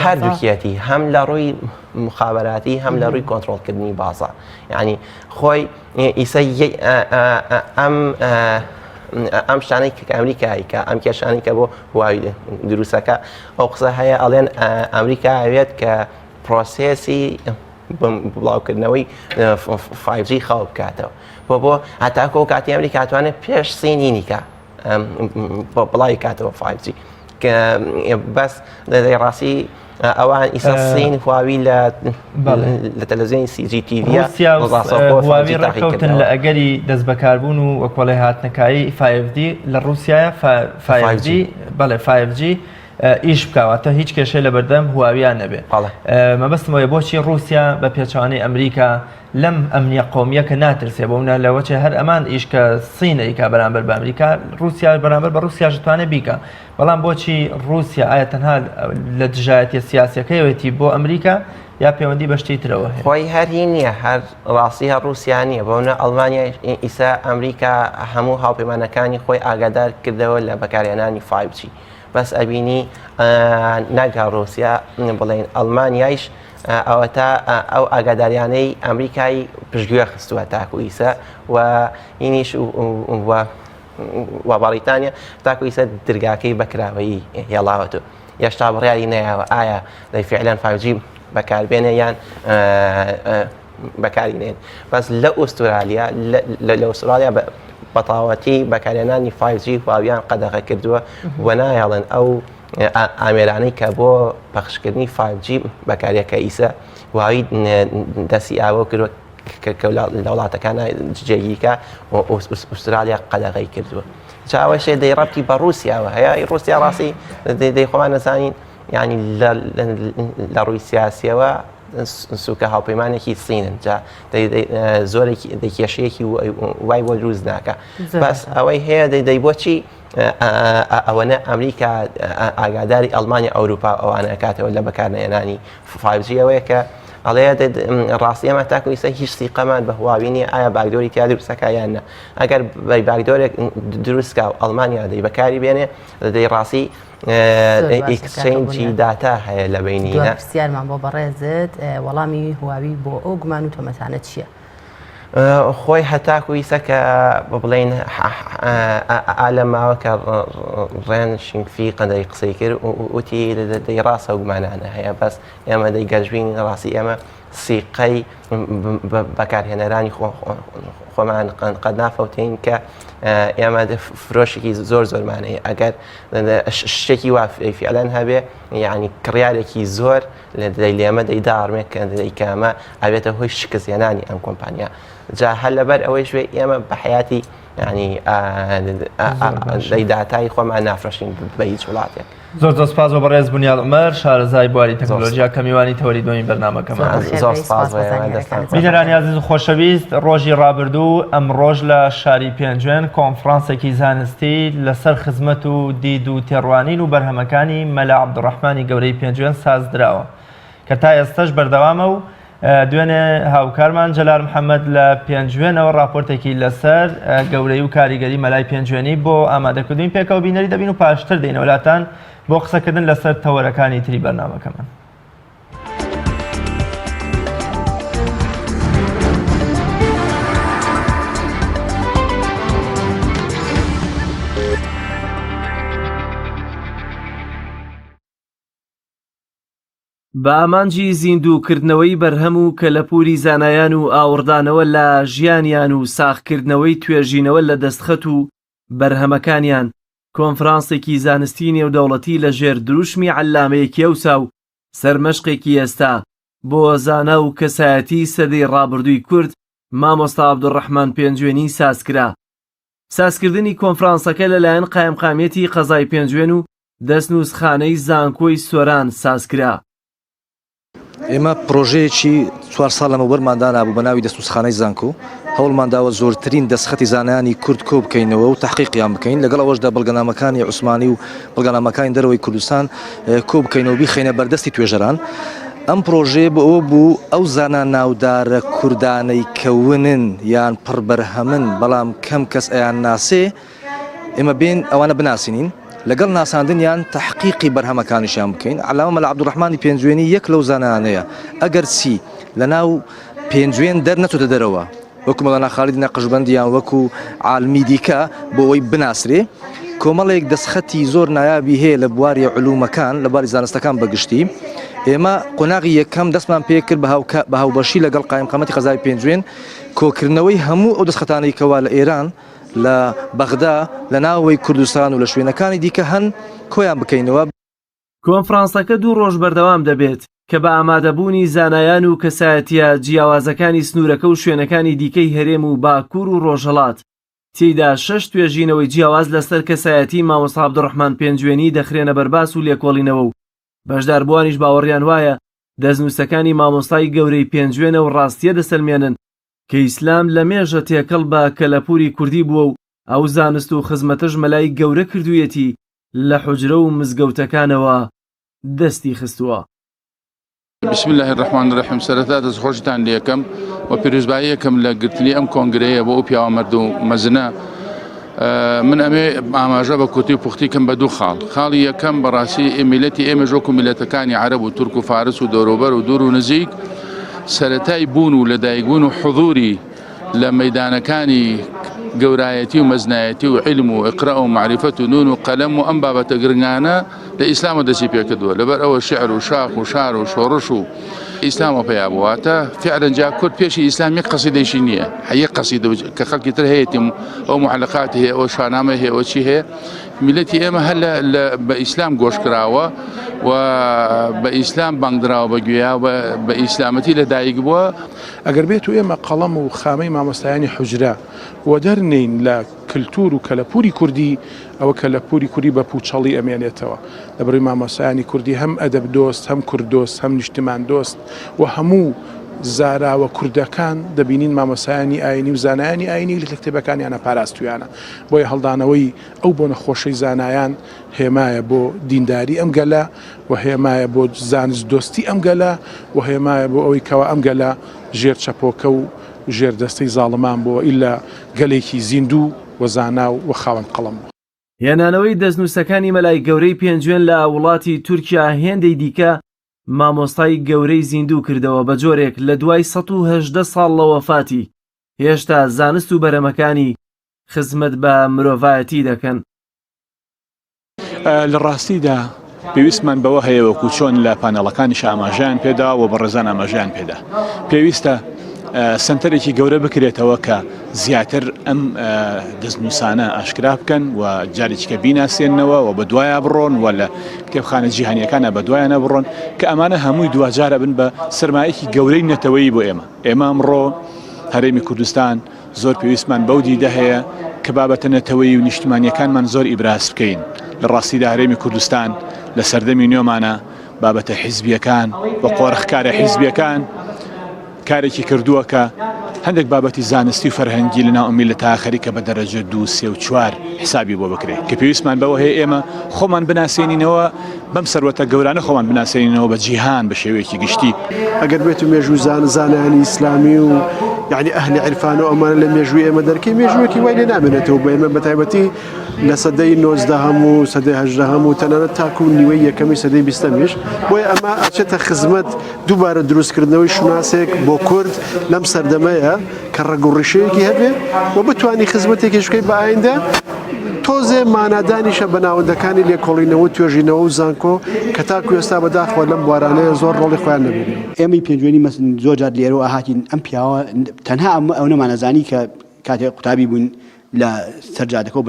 هەردووکیەتی هەم لە ڕووی مخابراتی هەم لە ڕووی کۆنتترۆلکردنی بازار یعنی خۆی ئیسە ئەم ئەم شتانەی کە ئەمریکایی کە ئەم کێشانی کە بۆ هواوی دروستەکە ئەو قسە هەیە ئەڵێن ئەمریکا ئەوێت کە پرۆسێسی بڵاوکردنەوەی 5G خاو بکاتەوە بۆ بۆ هەتاکۆ کاتی ئەمریکا توانێت پێش سینینیکە بڵاوی کاتەوە 5G کە بەس لە ڕاستی ئەوان ئیسا سین هواوی لە لە تەلەڤزیۆنی CGTV هواوی ڕێککەوتن لە ئەگەری دەستبەکاربوون و وەکۆڵێ هاتنەکایی 5D لە ڕووسایە 5G بەڵێ 5G ئیش بکواتە هیچ کێشەی لە بەردەم هواویان نەبێ مەبەستمەوەی بۆچی رووسیا بە پێچوانەی ئەمریکا لەم ئەمنیە قەومیە کە ناترسێ بۆ منە لەوەچێ هەر ئەمان ئیش کە سین ئەیکا بەرامبەر بە ئەمریکا رووسیا بەرامبەر بە رووسیاش توانێ بیکا بەڵام بۆچی رووسیا ئایا تەنها لە دژایەتیە سیاسیەکەیەتی بۆ ئەمریکا یا پەیوەندی بە شتی ترەوە هەیە؟ خۆی هەر هی نییە هەر ڕاستی هەر رووسیا نییە بۆ منە ئەڵمانیا ئیسا ئەمریکا هەموو هاوپەیمانەکانی خۆی ئاگادار کردەوە لە بەکارهێنانی 5G بەس ئەبینی نەک هەر رووسیا بڵێن ئەڵمانیایش ئەوەتا ئەو ئاگاداریانەی ئەمریکای پشتگوێ خستووە تاکو ئیسە و ئینیش و و بەڕیتانیا تاکو ئیسە درگاکەی بەکراوەیی هێڵاوەتەوە یەشتا بڕیاری نەیاوە ئایا دەی فعلەن 5G بەکاربێنێ یان بەکاری نێن بەس لە ئوسترالیا لە ئوسترالیا بەتاوەتی بەکارهێنانی 5G هواویان قەدەغە کردووە و نایەڵن ئەو ئامێرانەی کە بۆ پەخشکردنی 5G بەکاریە کە ئیسە هواوی دەستی ئاوە کردوە کە لە وڵاتەکان جێگیرکە ئوسترالیا قەدەغەی کردووە چاوەشێ دەی ڕەتی بە رووسیاوە هەیە رووسیا ڕاستی دەی خۆمان نەزانین ینی لە ڕووی سیاسیەوە سوکە هاوپەیمانێکی سینن جا زۆرێکی دەکێشەیەکی وای بۆ دروست ناکە بەس ئەوەی هەیە دەی بۆچی ئەوەنە ئەمریکا ئاگاداری ئەڵمانیا ئەوروپا ئەوانە کاتەوە لە بەکارنەهێنانی 5G ئەوەیە کە ئەڵێ ڕاستی ئەمە تاکو ئیسە هیچ سیقەمان بە هواوی نییە ئایا backdoor ی تیا دروستەکە یان نە ئەگەر backdoor ێک دروستکا و ئەڵمانیا دەی بەکاری بێنێ دەی ڕاستی exchange ی داتا هەیە لە بینی پرسیارمان بۆ بەڕێزت وەڵامی هواوی بۆ ئەو گومان و تۆمەتانە چییە؟ خۆی هەتاکو ئیسە کە بڵێین ئالە ماوە کە ڕێن شینگفی قەدەی قسەی کرد وتی دەی ڕاستە و گومانانە هەیە بەس ئێمە دەی گەشبین ڕاستی ئێمە سیقەی بەکارهێنەرانی خۆمان قەت نافەوتین کە ئێمە فرۆشێکی زۆر زۆرمانەیە ئەگەر شتێکی وا فعلەن هەبێ یعنی کڕیارێکی زۆر لە دەی لێمە دەی داڕمێ کە دەی کامە ئەبێتە هۆی شکستهێنانی ئەم کۆمپانیا جا هەر لەبەر ئەوەیش بێ ئێمە بە حیاتی ینی دەی داتای خۆمان نافرۆشین بە هیچ وڵاتێک. زۆر زۆر سپاس بۆ بەڕێز بنیاد عومەر شارەزای بواری تەکنۆلۆژیا کە میوانی تەوەری دووەمی بەرنامەکەمان زۆر سپاس بۆ ئێوە دەستان خۆش. بینەرانی ئازیز و خۆشەویست ڕۆژی ڕابردوو ئەمڕۆژ لە شاری پێنجوێن کۆنفرانسێکی زانستی لەسەر خزمەت و دید و تێڕوانین و بەرهەمەکانی مەلا عەبدوڕەحمانی گەورەی پێنجوێن سازدراوە کە تا ئێستەش بەردەوامە و دوێنێ هاوکارمان جەلال محەممەد لە پێنجوێنەوە راپۆرتێکی لەسەر گەورەی و کاریگەری مەلای پێنجوێنی بۆ ئامادەکردوین پێکەوە بینەری دەبین و پاشتر دێینەوە لاتان بۆ قسەکردن لەسەر تەوەرەکانی تری بەرنامەکەمان. بە ئامانجی زیندووکردنەوەی بەرهەم و کەلەپووری زانایان و ئاوڕدانەوە لە ژیانیان و ساغکردنەوەی توێژینەوە لە دەستخەت و بەرهەمەکانیان، کۆنفرانسێکی زانستی نێودەوڵەتی لە ژێر دروشمی عەلامەیەکی ئەوسا و سەرمەشقێکی ئێستا بۆ زانا و کەسایەتی سەدەی ڕابردووی کورد مامۆستا عەبدولڕەحمان پێنجوێنی سازکرا. سازکردنی کۆنفرانسەکە لەلایەن قایمقامیەتی قەزای پێنجوێن و دەستنووسخانەی زانکۆی سۆران سازکرا. ئێمە پرۆژەیەکی چوار ساڵ لەمەوبەرمان دانابوو بە ناوی دەستنووسخانەی زانکۆ، هەوڵمان داوە زۆرترین دەستخەتی زانایانی کورد کۆ بکەینەوە و تەحقیقیان بکەین، لەگەڵ ئەوەشدا بەڵگەنامەکانی عوسمانی و بەڵگەنامەکانی دەرەوەی کوردستان کۆ بکەینەوە و بیخەینە بەردەستی توێژەران. ئەم پرۆژەیە بۆ ئەوە بوو ئەو زانا ناودارە کوردانەی کە ونن یان پڕبەرهەمن بەڵام کەم کەس ئەیانناسێ، ئێمە بێین ئەوانە بناسینین، لەگەڵ ناساندنیان تەحقیقی بەرهەمەکانیشیان بکەین، عەلامە مەلا عەبدولڕەحمانی پێنجوێنی یەک لەو زانایانەیە ئەگەرچی لەناو پێنجوێن دەرنەچۆتە دەرەوە وەکو مەولانا خالیدی نەقشبەندی یان وەکو عالمی دیکە بۆ ئەوەی بناسرێ کۆمەڵێک دەستخەتی زۆر نایابی هەیە لە بواری علومەکان لە بواری زانستەکان بەگشتی ئێمە قۆناغی یەکەم دەستمان پێکرد بە هاوبەشی لەگەڵ قایمقامەتی قەزای پێنجوێن کۆکردنەوەی هەموو ئەو دەستخەتانەی کەوا لە ئێران لە بەغدا، لە ناوەوەی کوردستان و لە شوێنەکانی دیکە هەن، کۆیان بکەینەوە. کۆنفرانسەکە دوو ڕۆژ بەردەوام دەبێت، کە بە ئامادەبوونی زانایان و کەسایەتییە جیاوازەکانی سنوورەکە و شوێنەکانی دیکەی هەرێم و باکوور و ڕۆژهەڵات، تێیدا شەش توێژینەوەی جیاواز لەسەر کەسایەتیی مامۆستا عەبدولڕەحمان پێنجوێنی دەخرێنە بەرباس و لێکۆڵینەوە و بەشداربووانیش باوەڕیان وایە دەستنووسەکانی مامۆستای گەورەی پێنجوێنە و ڕاستییە دەسەلمێنن کە ئیسلام لە مێژە تێکەڵ بە کەلەپوری کوردی بووە و ئەو زانست و خزمەتەش مەلای گەورە کردوویەتی لە حوجرە و مزگەوتەکانەوە دەستی خستووە. بسم اللە الرحمن الرحیم سەرەتا دەستخۆشیتان لێکەم و پیرۆزباییەکەم لە گرتنی ئەم کۆنگرەیە بۆ ئەو پیاوە مەرد و مەزنە من ئەمێ ئاماژە بە کورتی و پوختی کەم بە دوو خاڵ خاڵی یەکەم بەڕاستی میلەتی ئێمەش وەکو میلەتەکانی عەرەب و تورک و فارس و دەوروبەر و دوور و نزیک سەرەتای بوون و لەدایکبوون و حضوری لە مەدانەکانی گەورایەتی و مەزنایەتی و علم و ئقرا و معرفەت و نون و قەلەم و ئەم بابەتە گرنگانە لە ئیسلامەوە دەستی پێکردووە لەبەر ئەوە شعر و شاخ و شار و شۆڕش و ئیسلامەوە پەیا بووە واتە فعلا جا کورد پێشی ئیسلام یەک قەسیدەیشی نییە یەک قەسیدە کە خەڵکی تر هەیەتی ئەو معلقاتی هەیە ئەو شانامە هەیە ئەو چی هەیە میلەتی ئێمە هەر لە بە ئیسلام گۆش کراوە و بە ئیسلام بانگدراوە بە گوێیا و بە ئیسلامەتی لە دایک بووە. ئەگەر بێت و ئێمە قەڵەم و خامەی مامۆستایانی حوجرە وەدەرنێین لە کلتور و کەلەپوری کوردی، ئەوە کەلەپوری کوردی بە پوچەڵی ئەمێنێتەوە. لەبەرئەوەی مامۆستایانی کوردی هەم ئەدەب دۆست، هەم کورد دۆست، هەم نیشتمان دۆست و هەموو زاراوە کوردەکان دەبینین مامۆستایانی ئاینی و زانایانی ئاینی لە کتێبەکانیانە پاراستویانە. بۆیە هەڵدانەوەی ئەو بۆنە خۆشەی زانایان هێمایە بۆ دینداری ئەم گەلە و هێمایە بۆ زانست دۆستی ئەم گەلە و هێمایە بۆ ئەوەی کەوا ئەم گەلە ژێر چەپۆکە و ژێر دەستەی زاڵمان بووە ئیلا گەلێکی زیندوو و زانا و خاوەن قەڵەم بووە. هێنانەوەی دەستنووسەکانی مەلای گەورەی پێنجوێن لە وڵاتی تورکیا هێندەی دیکە مامۆستای گەورەی زیندوو کردەوە بە جۆرێک لە دوای 118 ساڵ لە وەفاتی هێشتا زانست و بەرهەمەکانی خزمەت بە مرۆڤایەتی دەکەن. لە ڕاستیدا پێویستمان بەوە هەیە وەکو چۆن لە پانێڵەکانیش ئاماژەیان پێدا و بەڕێزان ئاماژەیان پێدا پێویستە سنتەرێکی گەورە بکرێتەوە کە زیاتر ئەم دەستنووسانە ئاشکرا بکەن و جارێکیکە بیناسێنەوە و بە دوایە بڕۆن و لە کتێبخانە جیهانیەکانە بە دوایانە بڕۆن کە ئەمانە هەمووی دواجارە بن بە سرمایەکی گەورەی نەتەوەیی بۆ ئێمە ئێمە ئەمڕۆ هەرێمی کوردستان زۆر پێویستمان بەو دیدە هەیە کە بابەتە نەتەوەیی و نیشتمانییەکانمان زۆر ئیبراز بکەین. لە ڕاستیدا هەرێمی کوردستان لە سەردەمی نوێمانە بابەتە حیزبییەکان و قۆرخکارە حیزبییەکان کارێکی کردووە کە هەندێک بابەتی زانستی و فەرهەنگی لەناو ئەم میللەتە خەریکە بە دەرەجە دوو، سێ و چوار حسابی بۆ بکرێت کە پێویستمان بەوە هەیە ئێمە خۆمان بناسێنینەوە بەم سەروەتە گەورانە خۆمان بناسێنینەوە بە جیهان بە شێوەیەکی گشتی. ئەگەر بێت و مێژوو زان زانایانی ئیسلامی و یعنی ئەهلی عیرفان و ئەمانە لە مێژووی ئێمە دەرکەی مێژوویەکی وای لێ نامێنێتەوە بۆ ئێمە بە تایبەتی لە سەدەی نۆزدەهەم و سەدەی هەژدەهەم و تەنانەت تاکو نیوەی یەکەمی سەدەی بیستەمیش بۆیە ئەمە ئەچێتە خزمەت دووبارە دروستکردنەوەی شوناسێک بۆ کورد لەم سەردەمەیە کە ڕەگ و ڕیشەیەکی هەبێ و بتانی خزمەتێکیش بکەی بە ئایندە تۆزێ مانادانیشە بە ناوەندەکانی لێکۆڵینەوە و توێژینەوە و زانکۆ کە تاکو ئێستا بەداخەوە لەم بوارانەیە زۆر ڕۆڵی خۆیان نەبینیوە. ئێمەی پێنجوێنی مەسن زۆر جار لێرەوە ئەهاتین ئەم پیاوە تەنها ئەم ئەونەمان ئەزانی کە کاتێ قوتابی بووین لە سەر جادەکەەوە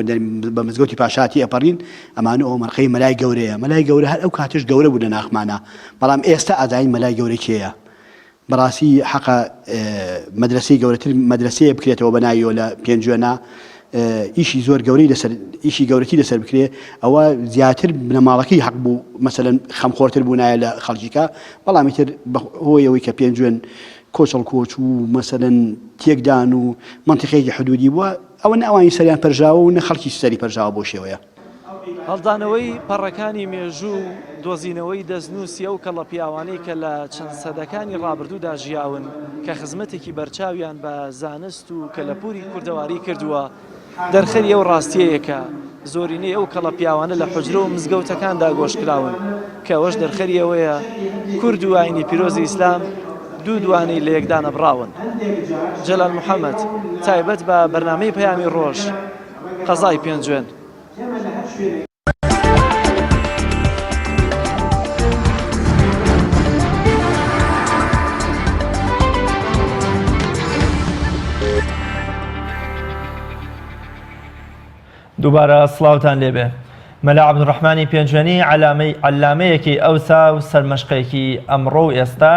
بە مزگەوتی پاشاتی ئەپەڕین ئەمانە ئەو مەرقەی مەلای گەورەیە مەلای گەورە هەر ئەو کاتش گەورە بوو لە ناخمانە بەڵام ئێستا ئازانین مەلای گەورە کێیە بەڕاستی حەقە مەدرەسەی گەورەتر مەدرەسەیە بکرێتەوە بە ناویەوە لە پێنجوێنە ئیشی زۆر گەورەی لەسەر ئیشی گەورەتی لەسەر بکرێ ئەوە زیاتر بنەماڵەکەی حەق بوو مەسەلەن خەمخۆرتر بوونایە لە خەڵکیکە بەڵام ئیتر بەهۆی ئەوەی کە پێنجوێن کۆچەڵ کۆچ و مەسەلەن تێکدان و مەنتیقەیەکی حدودی بووە ئەوە نە ئەوانی سەریان پەرژاوە و نە خەڵکی سەری پەرژاوە بەو شێوەیە. هەڵدانەوەی پەڕەکانی مێژوو و دۆزینەوەی دەستنووسی ئەو کەڵە پیاوانەی کە لە چەند سەدەکانی ڕابردوودا ژیاون کە خزمەتێکی بەرچاویان بە زانست و کەلەپووری کوردەواری کردووە، دەرخەری ئەو ڕاستییەیە کە زۆرینەی ئەو کەڵە پیاوانە لە حوجرە و مزگەوتەکاندا گۆشکراون، کە ئەوەش دەرخەری ئەوەیە کورد و ئاینی پیرۆزی ئیسلام دوو دوانەی لە یەکدانەبڕاون. جەلال محەمەد، تایبەت بە بەرنامەی پەیامی ڕۆژ، قەزای پێنجوێن. دووبارە سڵاوتان لێبێ. مەلا عەبدولڕەحمانی پێنجوێنی عەلامەی عەلامەیەکی ئەوسا و سەرمەشقێکی ئەمڕۆ و ئێستا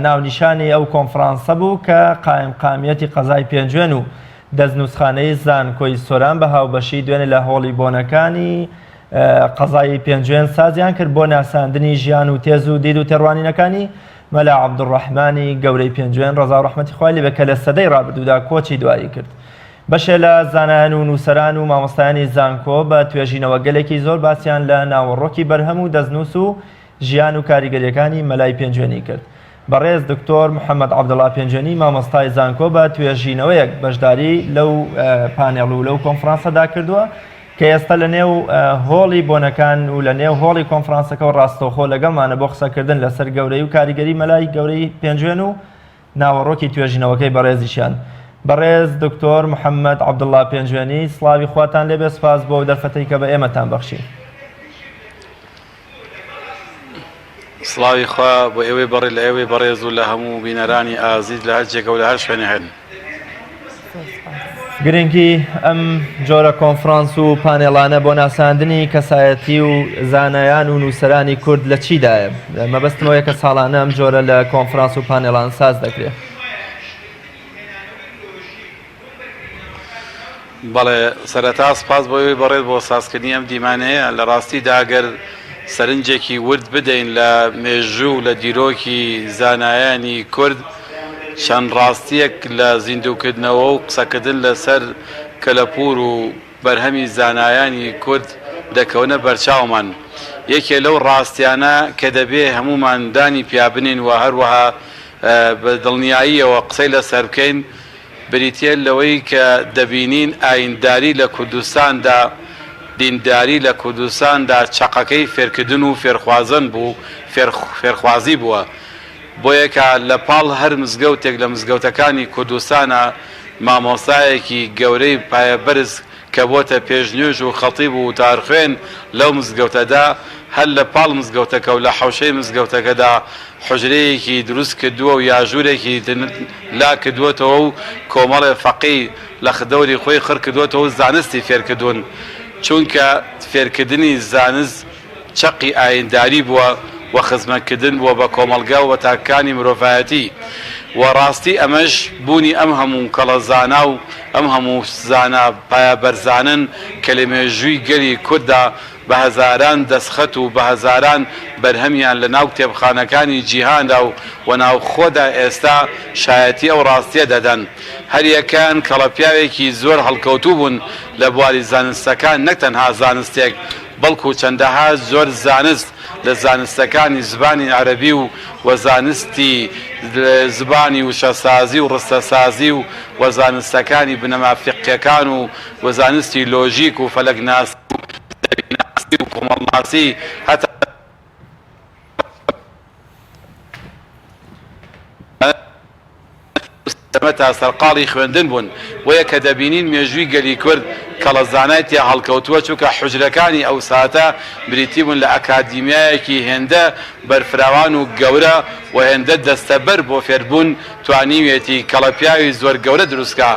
ناونیشانی ئەو کۆنفرانسە بوو کە قایمقامیەتی قەزای پێنجوێن و دەستنووسخانەی زانکۆی سۆران بە هاوبەشی دوێنێ لە هۆڵی بۆنەکانی قەزای پێنجوێن سازیان کرد بۆ ناساندنی ژیان و تێز و دید و تێڕوانینەکانی مەلا عەبدولڕەحمانی گەورەی پێنجوێن ڕەزا و ڕەحمەتی خوای لێبێ کە لە سەدەی ڕابردوودا کۆچی دوایی کرد. بەشێ لە زانایان و نووسەران و مامۆستایانی زانکۆ بە توێژینەوەگەلێکی زۆر باسیان لە ناوەڕۆکی بەرهەم و دەستنووس و ژیان و کاریگەریەکانی مەلای پێنجوێنی کرد. بەڕێز دکتۆر محەمەد عەبدوڵا پێنجوێنی مامۆستای زانکۆ بە توێژینەوەیەک بەشداری لەو پانێڵ و لەو کۆنفرانسەدا کردووە کە ئێستا لە نێو هۆڵی بۆنەکان و لە نێو هۆڵی کۆنفرانسەکەەوە ڕاستەوخۆ لەگەڵمانە بۆ قسەکردن لەسەر گەورەی و کاریگەری مەلای گەورەی پێنجوێن و ناوەڕۆکی توێژینەوەکەی بەڕێزیشیان. بەڕێز دکتۆر محەمەد عەبدوڵا پێنجوێنی سڵاوی خواتان لێبێ سوپاس بۆ ئەو دەرفەتەی کە بە ئێمەتان بەخشی. سڵاوی خوا بۆ ئێوەی بەڕێ لە ئێوەی بەڕێز و لە هەموو بینەرانی ئازیز لە هەر جێگە و لە هەر شوێنێ هەن. گرنگی ئەم جۆرە کۆنفرانس و پانێڵانە بۆ ناساندنی کەسایەتی و زانایان و نووسەرانی کورد لە چیدایە؟ مەبەستمەوەیە کە ساڵانە ئەم جۆرە لە کۆنفرانس و پانێڵان ساز دەکرێت. بەڵێ سەرەتا سپاس بۆ ئێوەی بەڕێز بۆ سازکردنی ئەم دیمانەیە لە ڕاستیدا گەر سەرنجێکی ورد بدەین لە مێژوو و لە دیرۆکی زانایانی کورد چەند ڕاستیەک لە زیندووکردنەوە و قسەکردن لەسەر کەلەپوور و بەرهەمی زانایانی کورد دەکەونە بەرچاومان یەکێ لەو ڕاستیانە کە دەبێ هەموومان دانی پیابنین و هەروەها بە دڵنیاییەوە قسەی لەسەر بکەین بریتییە لەوەی کە دەبینین ئاینداری لە کوردستاندا، دینداری لە کوردستاندا چەقەکەی فێرکردن و فێرخوازن بوو، فێرخوازی بووە. بۆیەکا لە پاڵ هەر مزگەوتێک لە مزگەوتەکانی کوردستانا مامۆستایەکی گەورەی پایەبەرز کە بۆتە پێشنوێژ و خەتیب و وتارخوێن لەو مزگەوتەدا، هەر لە پاڵ مزگەوتەکە و لە حەوشەی مزگەوتەکەدا حوجرەیەکی دروست کردووە و یا ژوورێکی لا کردووەتەوە و کۆمەڵێ فەقێی لە دەوری خۆی خڕ کردووەتەوە و زانستی فێر کردوون. چونکە فێرکردنی زانست چەقی ئاینداری بووە و خزمەتکردن بووە بە کۆمەڵگا و بە تاکەکانی مرۆڤایەتی و ڕاستی ئەمەش بوونی ئەم هەموو کەڵە زانا و ئەم هەموو زانا پایەبەرزانەن کە لە مێژووی گەلی کورددا بە هەزاران دەستخەت و بە هەزاران بەرهەمیان لە ناو کتێبخانەکانی جیهاندا و و ناوخۆدا ئێستا شایەتی ئەو ڕاستیە دەدەن. هەریەکەیان کەڵە پیاوێکی زۆر هەڵکەوتوو بوون لە بواری زانستەکان نەک تەنها زانستێک بەڵکو چەندەها جۆر زانست لە زانستەکانی زبانی عەرەبی و و زانستی زبانی وشەسازی و ڕستەسازی و و زانستەکانی بنەما فیقهیەکان و و زانستی لۆژیک و فەلەکناسی و زەویناسی و کۆمەڵناسی هەتا سەردەمە تا سەرقاڵی خوێندن بوون، بۆیە کە دەبینین مێژووی گەلی کورد کەڵە زانای تیا هەڵکەوتووە، چونکە حوجرەکانی ئەو ساتە بریتی بوون لە ئەکادیمیایەکی هێندە بەرفراوان و گەورە و هێندە دەستەبەر بۆ فێربوون توانیویەتی کەڵە پیاوی زۆر گەورە دروستکا.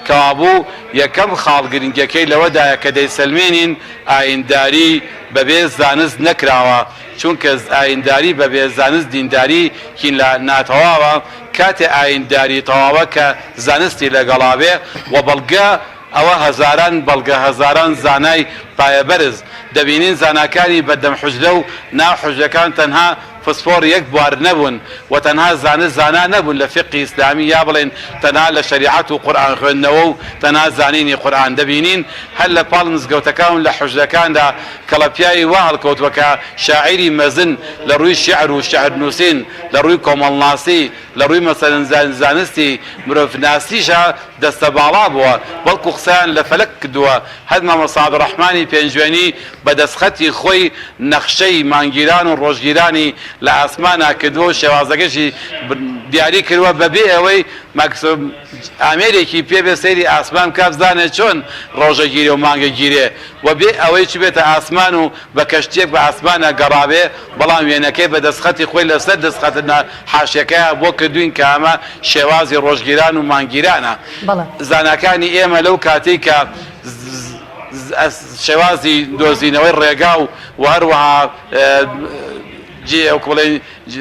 کەوابوو یەکەم خاڵ گرنگیەکەی لەوەدایە کە دەیسەلمێنین ئاینداری بەبێ زانست نەکراوە، چونکە ئاینداری بەبێ زانست دینداری کین لە ناتەواوە، کاتێ ئاینداری تەواوە کە زانستی لەگەڵا بێ و بەڵگە ئەوە هەزاران بەڵگە هەزاران زانای پایەبەرز دەبینین زاناکانی بەردەم حوجرە و ناو حوجرەکان تەنها پسپۆڕ یەک بوار نەبوون و تەنها زانست زانا نەبوون لە فیقهی ئیسلامی یا بڵێین تەنها لە شەریعەت و قورئان خوێندنەوە و تەنها زانینی قورئان دەبینین هەر لە پاڵ مزگەوتەکان و لە حوجرەکاندا کەڵە پیاوی وا هەڵکەوتوە کە شاعیری مەزن لە ڕووی شیعر و شیعر نووسین لە ڕووی کۆمەڵناسی لە ڕووی مەسەلەن زانستی مرۆڤناسیشا دەستە باڵا بووە بەڵکو قسەیان لە فەلەک کردووە هەر مامۆستا عەبدولڕەحمانی پێنجوێنی بە دەستخەتی خۆی نەخشەی مانگگیران و ڕۆژگیرانی لە ئاسمانا کردووە و شێوازەکەشی دیاری کردووە بەبێ ئەوەی ماکسۆ ئامێرێکی پێ بێ سەیری ئاسمان بکا بزانێ چۆن ڕۆژە گیرێ و مانگە گیرێ و بێ ئەوەی چوبێتە ئاسمان و بە کەشتیەک بە ئاسمانا گەڕابێ بەڵام وێنەکەی بە دەستخەتی خۆی لەسەر دەستخەتە حاشیەکەیا بۆ کردوین کە ئەمە شێوازی ڕۆژگیران و مانگگیرانە زاناکانی ئێمە لەو کاتەی کە شێوازی دۆزینەوەی ڕێگا و و هەروەها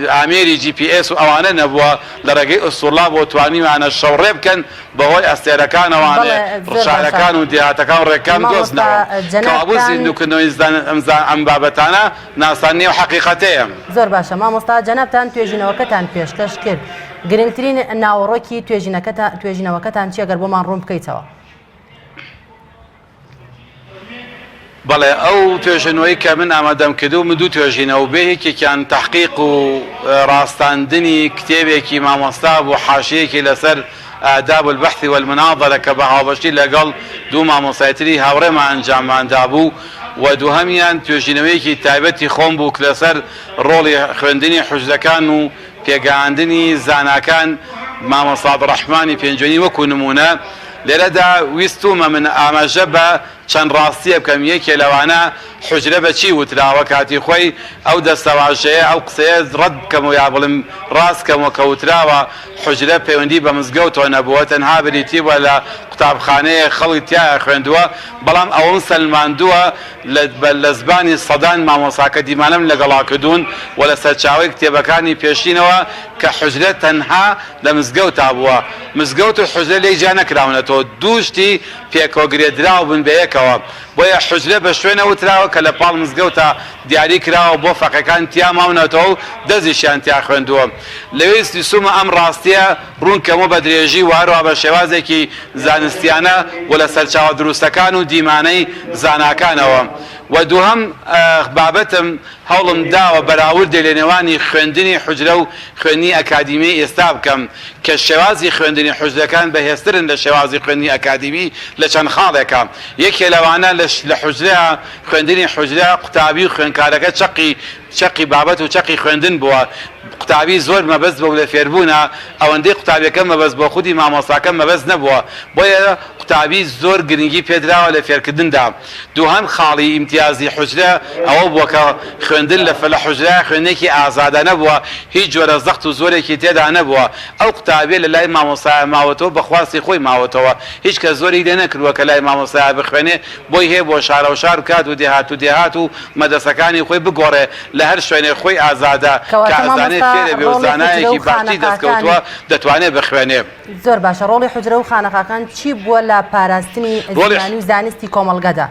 ئامێری جی پی ئێس و ئەوانە نەبووە لە ڕێگەی ئوستوڕلابەوە توانیویانە شەوڕێ بکەن بەهۆی ئەستێرەکانەوانێ شارەکان و دێهاتەکان و ڕێگەکان بدۆزنەوە کەوابوو زیندووکردنەوەی ئەم بابەتانە ناساندنی ئەو حەقیقەتەیە. زۆر باشە مامۆستا جەنابتان توێژینەوەکەتان پێشکەش کرد گرنگترین ناوەڕۆکی توێژینەوەکەتان چیە گەر بۆمان ڕوون بکەیتەوە؟ بەڵێ ئەو توێژینەوەی کە من ئامادەم کردو من دوو توێژینەوە بێ یەکێکیان تەحقیق و ڕاستاندنی کتێبێکی مامۆستا بوو حاشیەیەکی لەسەر آداب البحث والمناظرە کە بە هاوبەشی لەگەڵ دوو مامۆستای تری هاوڕێمان ئەنجاممان دابوو و دووهەمیان توێژینەوەیەکی تایبەتی خۆم بوو لەسەر ڕۆڵی خوێندنی حوجرەکان و پێگەیاندنی زاناکان مامۆستا عەبدولڕەحمانی پێنجوێنی وەکو نموونە لێرەدا ویستوومە من ئاماژە بە. چەند ڕاستیە بکەم یەکێ لەوانە حوجرە بە چی وتراوە کاتی خۆی ئەو دەستەواژەیە ئەو قسەیە ڕەت بکەمەوە یا بڵێم ڕاست کەمەوە کە وتراوە حوجرە پەیوەندی بە مزگەوتەوە نەبووە تەنها بریتی بووە لە قوتابخانەیەک خەڵک تیایا خوێندووە بەڵام ئەوەم سەلماندووە لە لە زبانی سەدان مامۆستا کە دیمانەم لەگەڵا کردوون و لە سەرچاوەی کتێبەکانی پێشینەوە کە حوجرە تەنها لە مزگەوتا بووە مزگەوت و حوجرە لێک جیا نەکراونەتەوە دوو شتی پێکەوە گرێدراو بن بەیەکەوە بۆیە حوجرە بە شوێنە وتراوە کە لە پاڵ مزگەوتا دیاری کراوە بۆ فەقێکان تیا ماونەتەوە و دەرسیشیان تیا خوێندووە. لەوێ ویستوومە ئەم ڕاستییە ڕوون کەمەوە بە درێژی و هەروەها بە شێوازێکی زانستیانە و لە سەرچاوە دروستەکان و دیمانەی زاناکانەوە. و دووهەم بابەتم هەوڵم داوە بەراوردێ لە نێوانی خوێندنی حوجرە و خوێندنی ئەکادیمیی ئێستا بکەم کە شێوازی خوێندنی حوجرەکان بەهێزترن لە شێوازی خوێندنی ئەکادیمی لە چەند خاڵێکا یەکێ لەوانە لە لە حوجرە خوێندنی حوجرە قوتابی و خوێندکارەکە چەقی چەقی بابەت و چەقی خوێندن بووە قوتابی زۆر مەبەست بوو لە فێربوونا ئەوەندەی قوتابیەکە مەبەست بووە خودی مامۆستاکە مەبەست نەبووە بۆیە قوتابی زۆر گرنگی پێدراوە لە فێرکردندا دووهەم خاڵی ئیمتیازی حوجرە ئەوە بووە کە خوێندن لە لە حوجرە خوێندنێکی ئازادانە بووە، هیچ جۆرە زەخت و زۆرێکی تێدا نەبووە، ئەو قوتابیە لە لای مامۆستایە ماوەتەوە بە خواستی خۆی ماوەتەوە، هیچ کەس زۆری لێ نەکردووە کە لای مامۆستایە بخوێنێ، بۆی هەیە بۆ شارەوشار بکات و دێهات و دێهات و مەدرەسەکانی خۆی بگۆڕێ، لە هەر شوێنێک خۆی ئازادە، کە کەواتە ئەزانێ مامۆستا فێرەبێ و ڕۆڵی حوجرە زانایەکی و باشتری خانەقاکان دەستکەوتووە دەتوانێ بخوێنێ. زۆر باشە ڕۆڵی حوجرە و خانەقاکان چی بووە لە پاراستنی ڕۆڵی زمانی و زانستی کۆمەڵگەدا؟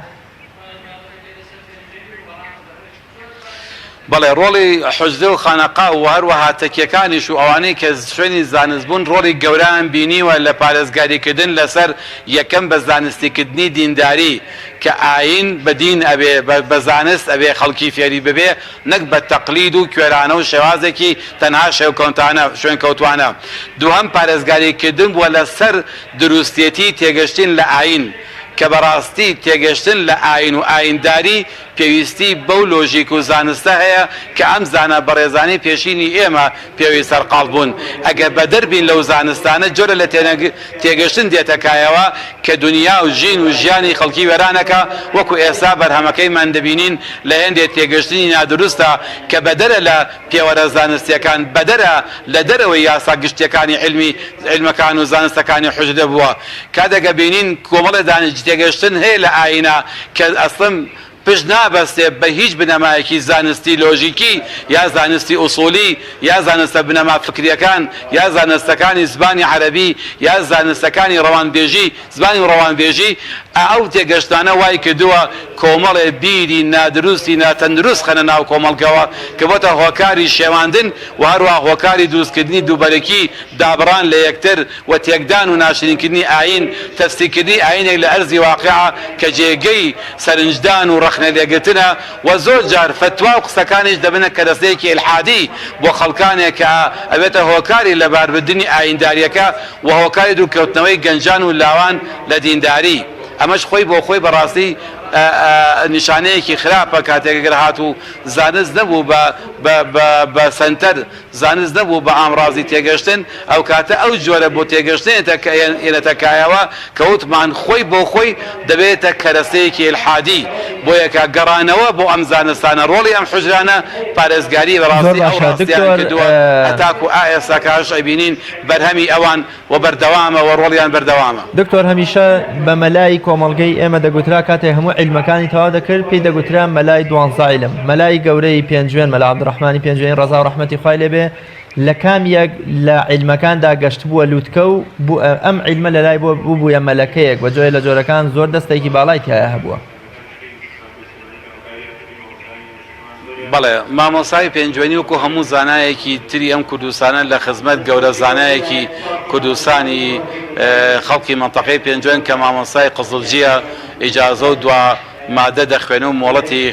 بەڵێ ڕۆڵی حوجرە و خانەقا و هەروەها تەکیەکانیش و ئەوانەی کە شوێنی زانست بوون ڕۆڵی گەورەیان بینیوە لە پارێزگاریکردن لەسەر یەکەم بە زانستیکردنی دینداری کە ئایین بە دین ئەبێ بە زانست ئەبێ خەڵکی فێری ببێ نەک بە تەقلید و کوێرانە و شێوازێکی تەنها شێوکەوتانە شوێنکەوتوانە. دووهەم پارێزگاری کردن بووە لە سەر دروستێتی تێگەشتین لە ئایین، کە بە ڕاستی تێگەشتن لە ئایین و ئایینداری پێویستی بەو لۆژیک و زانستە هەیە کە ئەم زانا بەڕێزانەی پێشینی ئێمە پێوەی سەرقاڵ بوون. ئەگەر بەدەر بین لەو زانستانە جۆرە لە تێگەشتن دێتە کایەوە کە دونیا و ژین و ژیانی خەڵکی وێران ئەکا وەکو ئێستا بەرهەمەکەیمان دەبینین لە هێندێ تێگەشتنی نادروستە کە بەدەرە لە پێوەرە زانستیەکان بەدەرە لە دەرەوەی یاسا گشتیەکانی عیلمی عیلمەکان و زانستەکانی حوجرە بووە کاتێک ئەبینین کۆمەڵێ دانش تێگەشتن هەیە لە ئایینا کە ئەسڵەن پشت نابەستێ بە هیچ بنەمایەکی زانستی لۆژیکی یا زانستی ئوسولی یا زانستە بنەما فکریەکان یا زانستەکانی زبانی عەرەبی یا زانستەکانی ڕەوانبێژی زبانی و ڕەوانبێژی ئەو تێگەشتنانە وای کردووە کۆمەڵێ بیری نادروستی ناتەندروست خەنە ناو کۆمەڵگەوە کە بۆتە هۆکاری شێواندن و هەروەها هۆکاری دروستکردنی دووبەرەکی دابڕان لە یەکتر و تێکدان و ناشرینکردنی ئایین، تەفسیرکردنی ئایینێک لە ئەرزی واقیع کە جێگەی سەرنجدان و ڕەخنە لێگرتنە و زۆر جار فەتوا و قسەکانیش دەبنە کەرەستەیەکی ئیلحادی بۆ خەڵکانێک کە ئەبێتە هۆکاری لەباربردنی ئاییندارییەکە و هۆکاری دوورکەوتنەوەی گەنجان و لاوان لە دینداری. ئەمەش خۆی بۆ خۆی بەڕاستی نیشانەیەکی خراپە کاتێک گەر هاتوو زانست نەبوو بە سەنتەر زانست نەبوو بە ئامڕازی تێگەشتن، ئەوکاتە ئەو جۆرە بۆ تێگەشتنێتە کە ێنێتە کایەوە کە وتمان خۆی بۆ خۆی دەبێتە کەرەستەیەکی ئیلحادی، بۆیە کە گەڕانەوە بۆ ئەم زانستانە ڕۆڵی ئەم حوجرانە پارێزگاری زۆر بەڕاستی ئەو باشە ڕاستیان دکتۆر. کردووە هەتاکو ئا ئێستاکاش ئەبینین بەرهەمی ئەوان و بەردەوامە و ڕۆڵیان بەردەوامە. دکتۆر هەمیشە بە مەلای کۆمەڵگەی ئێمە دەگوترا کاتێک هەموو عیلمەکانی تەواو دەکرد پێی دەگوترا مەلای دوانزە عیلم مەلای گەورەی پێنجوێن مەلا عەبدوڕەحمانی پێنجوێنی ڕەزا و ڕەحمەتی خوای لێ بێ لە کام یەک لە عیلمەکاندا گەشتبووە لوتکە و ئەم عیلمە لەلای بۆ بووبوویە مەلەکەیەک بە جۆرێ لە جۆرەکان زۆر دەستێکی باڵای تیایا هەبووە. بەڵێ مامۆستای پێنجوێنی وەکو هەموو زانایەکی تری ئەم کوردستانە لە خزمەت گەورە زانایەکی کوردستانی خەڵکی مەنتەقەی پێنجوێن کە مامۆستای قزڵجیە ئیجازە و دوا مادە دەخوێنێ و مۆڵەتی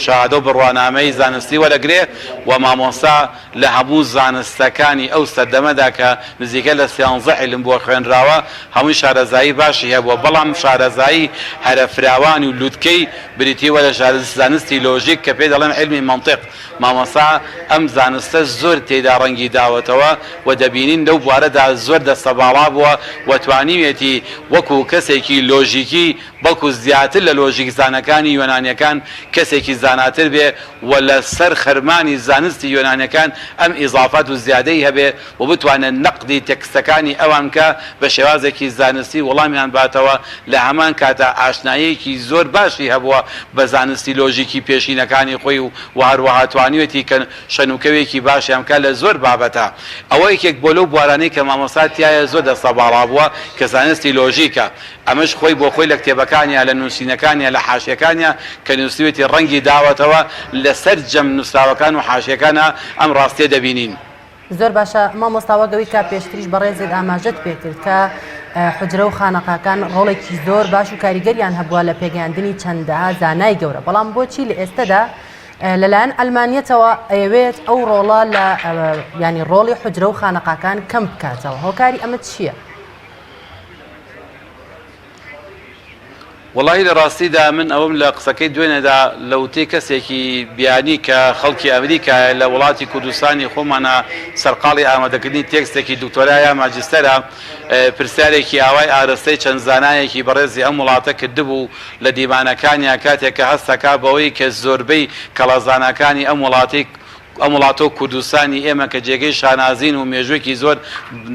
شەهادە و بڕوانامەی زانستی وەرەگرێ و مامۆستا لە هەموو زانستەکانی ئەو سەردەمەدا کە نزیکە لە سیانزە عیلم بووە خوێنراوە، هەمووی شارەزایی باشی هەبووە، بەڵام شارەزایی هەرە فراوان و لوتکەی بریتی بووە لە زانستی لۆژیک کە پێی دەڵێن عیلمی مەنتیق. مامۆستا ئەم زانستە زۆر تێیدا ڕەنگی داوەتەوە و دەبینین لەو بوارەدا زۆر دەستەباڵا بووە و توانیویەتی وەکو کەسێکی لۆژیکی بەڵکو زیاتر لە لۆژیکزانەکانی یۆنانیەکان کەسێکی زاناتر بێ و لە سەر خەرمانی زانستی یۆنانیەکان ئەم ئیزافات و زیادەی هەبێ و بتوانێ نەقدی تێکستەکانی ئەوان بکا بە شێوازێکی زانستی وەڵامیان باتەوە لە هەمان کاتا ئاشناییەکی زۆر باشی هەبووە بە زانستی لۆژیکی پێشینەکانی خۆی و وە هەروەها توانیوێتی کە شەنوکەوێکی باشیان بکا لە زۆر بابەتا ئەوە یەکێک بۆ لەو بوارانەی کە مامۆستا تیایا زۆر دەستەباڵا بووە کە زانستی لۆژیکە ئەمەش خۆی بۆ خۆی لە کتێبەکانیا لە نووسینەکانیا لە حاشیەکانیا کە نووسیوێتی ڕەنگی داوەتەوە لە سەرجەم نووسراوەکان و حاشیەکانا ئەم ڕاستیە دەبینین. زۆر باشە مامۆستا وەک ئەوەی کە پێشتریش بەڕێزت ئاماژەت پێکرد کە حوجرە و خانەقاکان ڕۆڵێکی زۆر باش و کاریگەریان هەبووە لە پێگەیاندنی چەندەها زانای گەورە بەڵام بۆچی لە ئێستەدا لەلایەن ئەلمانیەتەوە ئەیەوێت ئەو ڕۆڵە لە ینی ڕۆڵی حوجرە و خانەقاکان کەم بکاتەوە هۆکاری ئەمە چییە؟ وەڵاهی لە ڕاستیدا من ئەوەم لە قسەکەی دوێنێدا لە وتەی کەسێکی بیانی کە خەڵکی ئەمریکایە لە وڵاتی کوردستانی خۆمانا سەرقاڵی ئامادەکردنی تێکستێکی دکتۆرا یا ماجستەرە پرسیارێکی ئاوای ئارەستەی چەند زانایەکی بەڕێزی ئەم وڵاتە کردبوو لە دیمانەکانیا کاتێک کە هەستەکا بەوەی کە زۆربەی کەڵەزاناکانی ئەم وڵاتەی ئەم وڵاتە و کوردستانی ئێمە کە جێگەی شانازین و مێژووێکی زۆر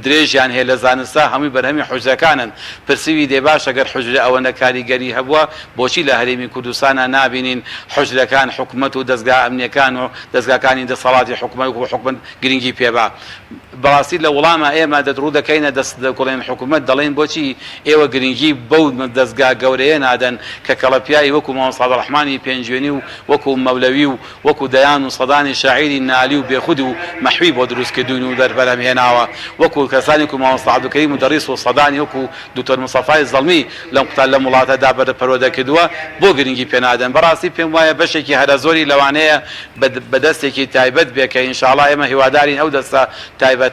درێژیان هەیە لە زانستا هەمووی بەرهەمی حوجرەکانن. پرسیوی دەی باشە گەر حوجرە ئەوەندە کاریگەری هەبووە بۆچی لە هەرێمی کوردستانا نابینین حوجرەکان حکومەت و دەزگا ئەمنیەکان و دەزگاکانی دەسەڵاتی حکومەت و حکومەت گرنگی پێ با؟ بەڕاستی لە وڵاما ئێمە دەت ڕوو دەکەینە دەست دەکوڵێن حکومەت دەڵێین بۆچی ئێوە گرنگی بەو دەزگا گەورەیە نادەن کە کەڵەپیاوی وەکو مامۆستا عەبدولڕەحمانی پێنجوێنی و وەکو مەولەوی و وەکو دەیان و سەدانی شاعیری نالی و بێخود و مەحوی بۆ دروست کردووین و بەرهەم هێناوە وەکو کەسانی وەکو مامۆستا عەبدولکەریم مودەڕیس و سەدانی وەکو دکتۆر مستەفای زەڵمی لەم قوتا لەم وڵاتە دا بەر پەروەردە کردووە بۆ گرنگی پێ نادەن بەڕاستی پێم وایە بەشێکی هەرە زۆری لەوانەیە بە دەستێکی تایبەت بێ کە ئینشاڵا ئێمە هیوادارین ئەو دەستە تایبەتە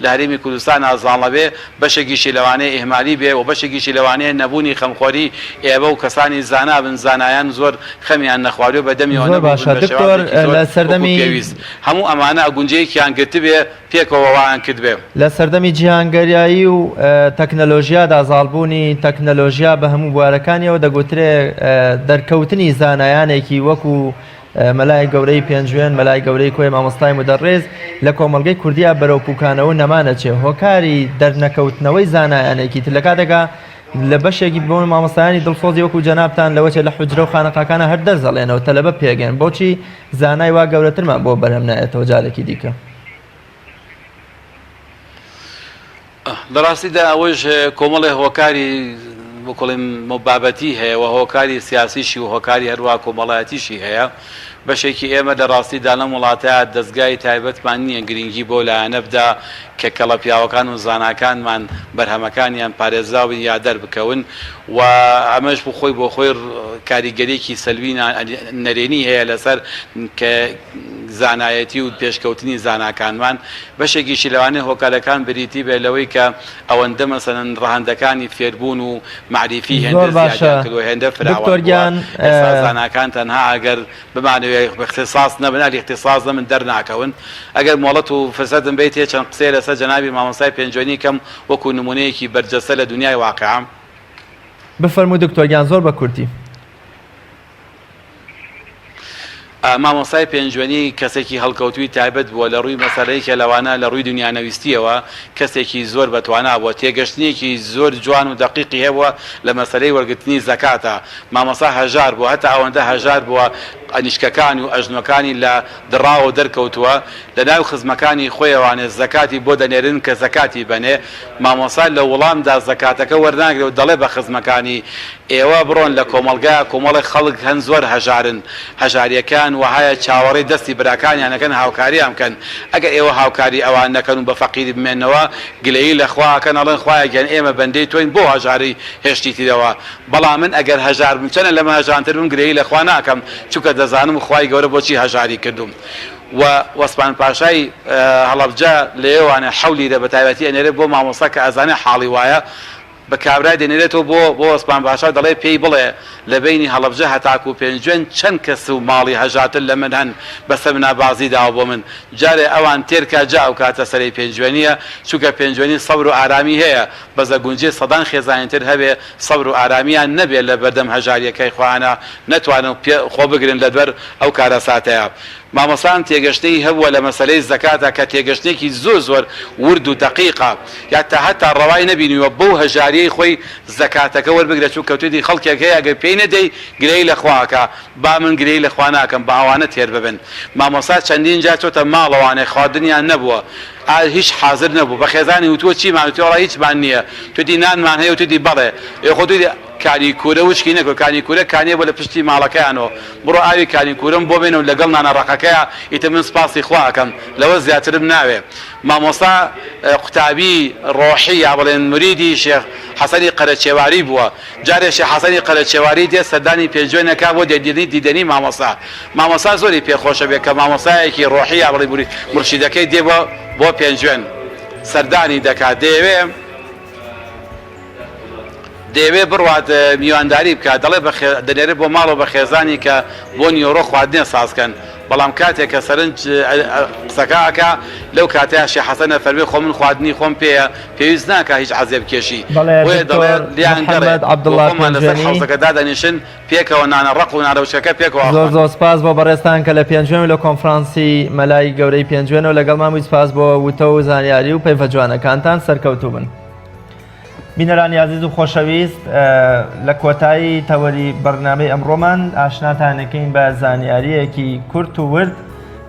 لە هەرێمی کوردستانا زاڵ نەبێ، بەشێکیشی لەوانەیە ئیهمالی بێ و بەشێکیشی لەوانەیە نەبوونی خەمخۆری ئێوە و کەسانی زانا بن، زانایان زۆر خەمیان نەخواردوە بە دەمیەوە زۆر نەبووبن باشە بە دکتۆر شێوازێکی زۆر لە وەکوو سەردەمی. پێویست. هەموو ئەمانە ئەگونجەیەکیان گرتبێ پێکەوە وایان کردبێ. لە سەردەمی جیهانگەرایی و تەکنەلۆژیادا زاڵبوونی تەکنەلۆژیا بە هەموو بوارەکانیەوە دەگوترێ دەرکەوتنی زانایانێکی وەکوو مەلای گەورەی پێنجوێن، مەلای گەورەی کۆیە، مامۆستای مودەڕیس لە کۆمەڵگەی کوردیا بەرەو پوکانەوە و نەمان ئەچێ. هۆکاری دەرنەکەوتنەوەی زانایانێکی تر لە کاتێکا لە بەشێکی بۆ مامۆستایانی دڵسۆزی وەکو جەنابتان لەوەچێ لە حوجرە و خانەقاکانە هەر دەرس ئەڵێنەوە تەلەبە پێگەن بۆچی زانای وا گەورەترمان بۆ بەرهەم نایەتەوە جارێکی دیکە؟ لە ڕاستیدا ئەوەش کۆمەڵێ هۆکاری بکڵێم بابەتی هەیە و هۆکاری سیاسیشی و هۆکاری هەروە کۆمەڵایەتیشی هەیە. بەشێکی ئێمە لە ڕاستیدا لەم وڵاتە دەزگای تایبەتمان نییە گرنگی بەو لایەنە بدا کە کەڵە پیاوەکان و زاناکانمان بەرهەمەکانیان پارێزراو بن یا دەربکەون و ئەمەش بۆ خۆی بۆ خۆی کاریگەریەکی سەلبی نەرێنی هەیە لەسەر کە زانایەتی و پێشکەوتنی زاناکانمان، بەشێکیشی لەوانەیە هۆکارەکان بریتی بێت لەوەی کە ئەوەندە مەسەلەن ڕەهەندەکانی فێربوون و مەعریفی هێندە زۆر باشە زیادیان کردووە هێندە فراوان دکتۆر بووە گیان ئێستا زاناکان تەنها ئەگەر بمانەوێ ئیختیساس نەبن ئەهلی ئیختیساس نەبن دەرناکەون ئەگەر مۆڵەت و فرسەتم بەیتێ چەند قسەیە لەسەر جەنابی مامۆستای پێنجوێنی کەم وەکو نمونەیەکی بەرجەستە لە دونیای واقیع. بفەرموو دکتۆر گیان زۆر بە کورتی. مامۆستای پێنجوێنی کەسێکی هەڵکەوتووی تایبەت بووە لە ڕووی مەسەلەیەکە لەوانە لە ڕووی دونیانەویستییەوە کەسێکی زۆر بەتوانا بووە تێگەشتنێکی زۆر جوان و دەقیقی هەبووە لە مەسەلەی وەرگرتنی زەکاتە مامۆستا هەژار بووە هەتا ئەوەندە هەژار بووە ئەنیشکەکان و ئەژنۆکانی لە دڕاوە دەرکەوتووە لە ناو خزمەکانی خۆیەوانێ زەکاتی بۆ دەنێرن کە زەکاتی بەنێ مامۆستا لە وڵامدا زەکاتەکە وەرناگرێ و دەڵێ بە خزمەکانی ئێوە بڕۆن لە کۆمەڵگا کۆمەڵێک خەڵک هەن زۆر هەژارن، هەژاریەکەیان وەهایە چاوەڕێی دەستی براکانیان ئەکەن هاوکاریان بکەن، ئەگەر ئێوە هاوکاری ئەوان نەکەن و بە فەقیری بمێننەوە گلەیی لە خوا ئەکەن ئەڵێن خوایە گیان ئێمە بەندەی تۆین بۆ هەژاری هێشتیتیرەوە، بەڵام من ئەگەر هەژار بم چەنە لەمە هەژانتر بم گلەیی لە خوا ناکەم چونکە دەزانم خوای گەورە بۆچی هەژاری کردووم. و وەسمان پاشای هەڵەبجە لەوێوانێ حەولیرە بە تایبەتی ئەنێرێ بۆ مامۆستا کە ئەزانێ حاڵی وایە. بە کابرای دەنێرێتەوە بۆ بۆ ئۆسمان پاشا دەڵێ پێی بڵێ لە بەینی هەڵەبجە هەتاکوو پێنجوێن چەند کەس و ماڵی هەژارتر لە من هەن بەسەر منا بازی داوە بۆ من جارێ ئەوان تێر کا جا ئەو کاتە سەرەی پێنجوێنیە چونکە پێنجوێنی سەبر و ئارامی هەیە بەس ئەگونجێ سەدان خێزانی تر هەبێ سەبر و ئارامیان نەبێ لە بەردەم هەژاریەکەی خۆیانا نەتوانن پێ خۆ بگرن لە بەر ئەو کارەساتەیا. مامۆستا ئەم تێگەشتنەی هەبووە لە مەسەلەی زەکاتا کە تێگەشتنێکی زۆر زۆر ورد و دەقیقە یا تا هەتا ڕەوای نەبینیوە بەو هەژاریەی خۆی زەکاتەکە وەربگرێت چونکە توێتی خەڵکێک هەیە ئەگەر پێی نەدەی گلەیی لە خوا ئەکا با من گلەیی لە خوا ناکەم با ئەوانە تێر ببن مامۆستا چەندین جار چۆتە ماڵەوانێ خواردنیان نەبووە ئا هیچ حازر نەبوو بە خێزانی وتووە چیمان وتی وەڵا هیچمان نییە توێتی نانمان هەیە وتوێتی بەڵێ ئێ خۆ توێتی کانی کوورە وشکی نەکرد کانی کوورە کانیە بۆ لە پشتی ماڵەکەیانەوە بڕۆ ئاوی کانی کوورەم بۆ بێنە و لەگەڵ نانە ڕەقەکەیا ئیتر من سپاسی خوا ئەکەم لەوە زیاترم ناوێ مامۆستا قوتابی ڕۆحی یا بڵێن مریدی شێخ حەسەنی قەرەچێواری بووە جارێ شێخ حەسەنی قەرەچێواری دێ سەردانی پێنجوێن ئەکا بۆ دێدینی دیدەنی مامۆستا مامۆستا زۆری پێ خۆشە بێ کە مامۆستایەکی ڕۆحی یا بڵێ مورشیدەکەی دێ بۆ بۆ پێنجوێن سەردانی دەکات دەیەوێ دەیەوێت بڕوات میوانداری بکات، دەڵێت بە دەنێرێت بۆ ماڵەوە بە خێزانی کە بۆ نیوەڕۆ خواردنێ ساز کەن، بەڵام کاتێک کە سەرنج قسەکە ئەکا لەو کاتەیا شێخ حەسەن ئەفەرموێ خۆ من خواردنی خۆم پێیە پێویست ناکا هیچ عەزێ بکێشی، بەڵێ بۆیە دەڵێ دکتۆر لێیان گەڕێ محەمەد بۆ عەبدوڵا خۆمان لەسەر پێنجوێنی. حەوزەکە دادەنیشن پێکەوە نانە ڕەق و نانە وشکەکە پێکەوە زۆر ئەخۆن. زۆر سپاس بۆ بەڕێزتان کە لە پێنجوێن و لە کۆنفرانسی مەلای گەورەی پێنجوێنەوە لەگەڵمان بووی سپاس بۆ وتە و زانیاری و پەیڤە جوانەکانتان سەرکەوتوو بن. بینەرانی ئازیز و خۆشەویست لە کۆتایی تەوەری بەرنامەی ئەمڕۆمان ئاشناتانەکەین بە زانیاریەکی کورت و ورد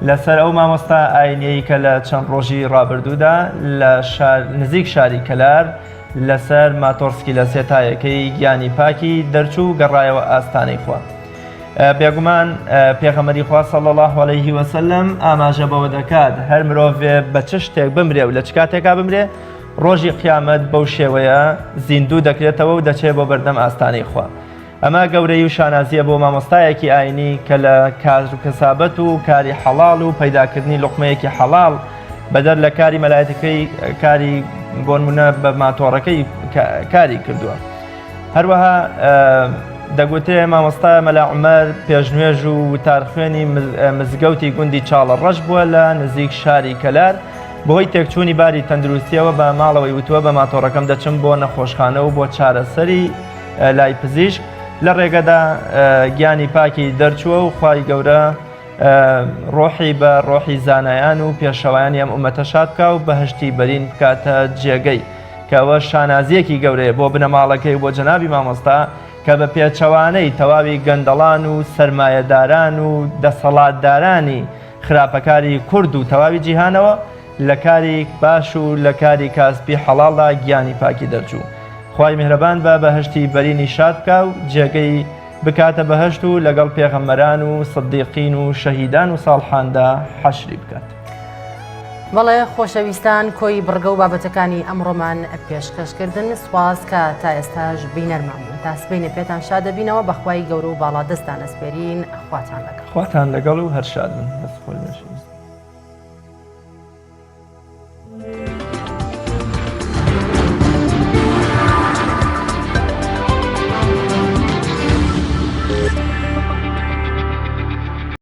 لەسەر ئەو مامۆستا ئاینیەی کە لە چەند ڕۆژی ڕابردوودا لە شار نزیک شاری کەلار لەسەر ماتۆرسکی لە سێتایەکەی گیانی پاکی دەرچوو گەڕایەوە ئاستانەی خوا. بێگومان پێغەمبەری خوا صلی الله علیه وسلم ئاماژە بەوە دەکات هەر مرۆڤێ بە چ شتێک بمرێ و لە چ کاتێکا بمرێ ڕۆژی قیامەت بەو شێوەیە زیندوو دەکرێتەوە و دەچێت بۆ بەردەم ئاستانەی خوا. ئەمە گەورەیی و شانازییە بۆ مامۆستایەکی ئاینی کە لە کار و کەسابەت و کاری حەڵاڵ و پەیداکردنی لوقمەیەکی حەڵاڵ بەدەر لە کاری مەلایەتەکەی کاری بۆنمونە بە ماتۆڕەکەی کاری کردووە. هەروەها دەگوترێ مامۆستا مەلا عومەر پێشنوێژ و وتارخوێنی مزگەوتی گوندی چاڵە ڕەش بووە لە نزیک شاری کەلار بەهۆی تێکچوونی باری تەندروستیەوە بە ماڵەوەی وتووە بە ماتۆڕەکەم دەچم بۆ نەخۆشخانە و بۆ چارەسەری لای پزیشک لە ڕێگەدا گیانی پاکی دەرچووە و خوای گەورە ڕۆحی بە ڕۆحی زانایان و پێشەوایانی ئەم ئومەتە شاد بکا و بەهشتی بەرین بکاتە جێگەی کە ئەوە شانازیەکی گەورەیە بۆ بنەماڵەکەی و بۆ جەنابی مامۆستا کە بە پێچەوانەی تەواوی گەندەڵان و سەرمایەداران و دەسەڵاتدارانی خراپەکاری کورد و تەواوی جیهانەوە لە کاری باش و لە کاری کاسپی حەڵاڵدا گیانی پاکی دەرچوو. خوای میهرەبان بە بەهەشتی بەرینی شاد بکا و جێگەی بکاتە بەهەشت و لەگەڵ پێغەمبەران و سدیقین و شەهیدان و ساڵحاندا حەشری بکات. بەڵێ خۆشەویستان کۆی بڕگە و بابەتەکانی ئەمڕۆمان پێشکەش کردن سوپاس کە تا ئێستاش بینەرمان بوون تا سبەینێ پێتان شاد دەبینەوە بەخوای گەورە و باڵا دەستان ئەسپێرین خواتان لەگەڵ. خواتان لەگەڵ و هەر شاد بن دەست خۆش بێت.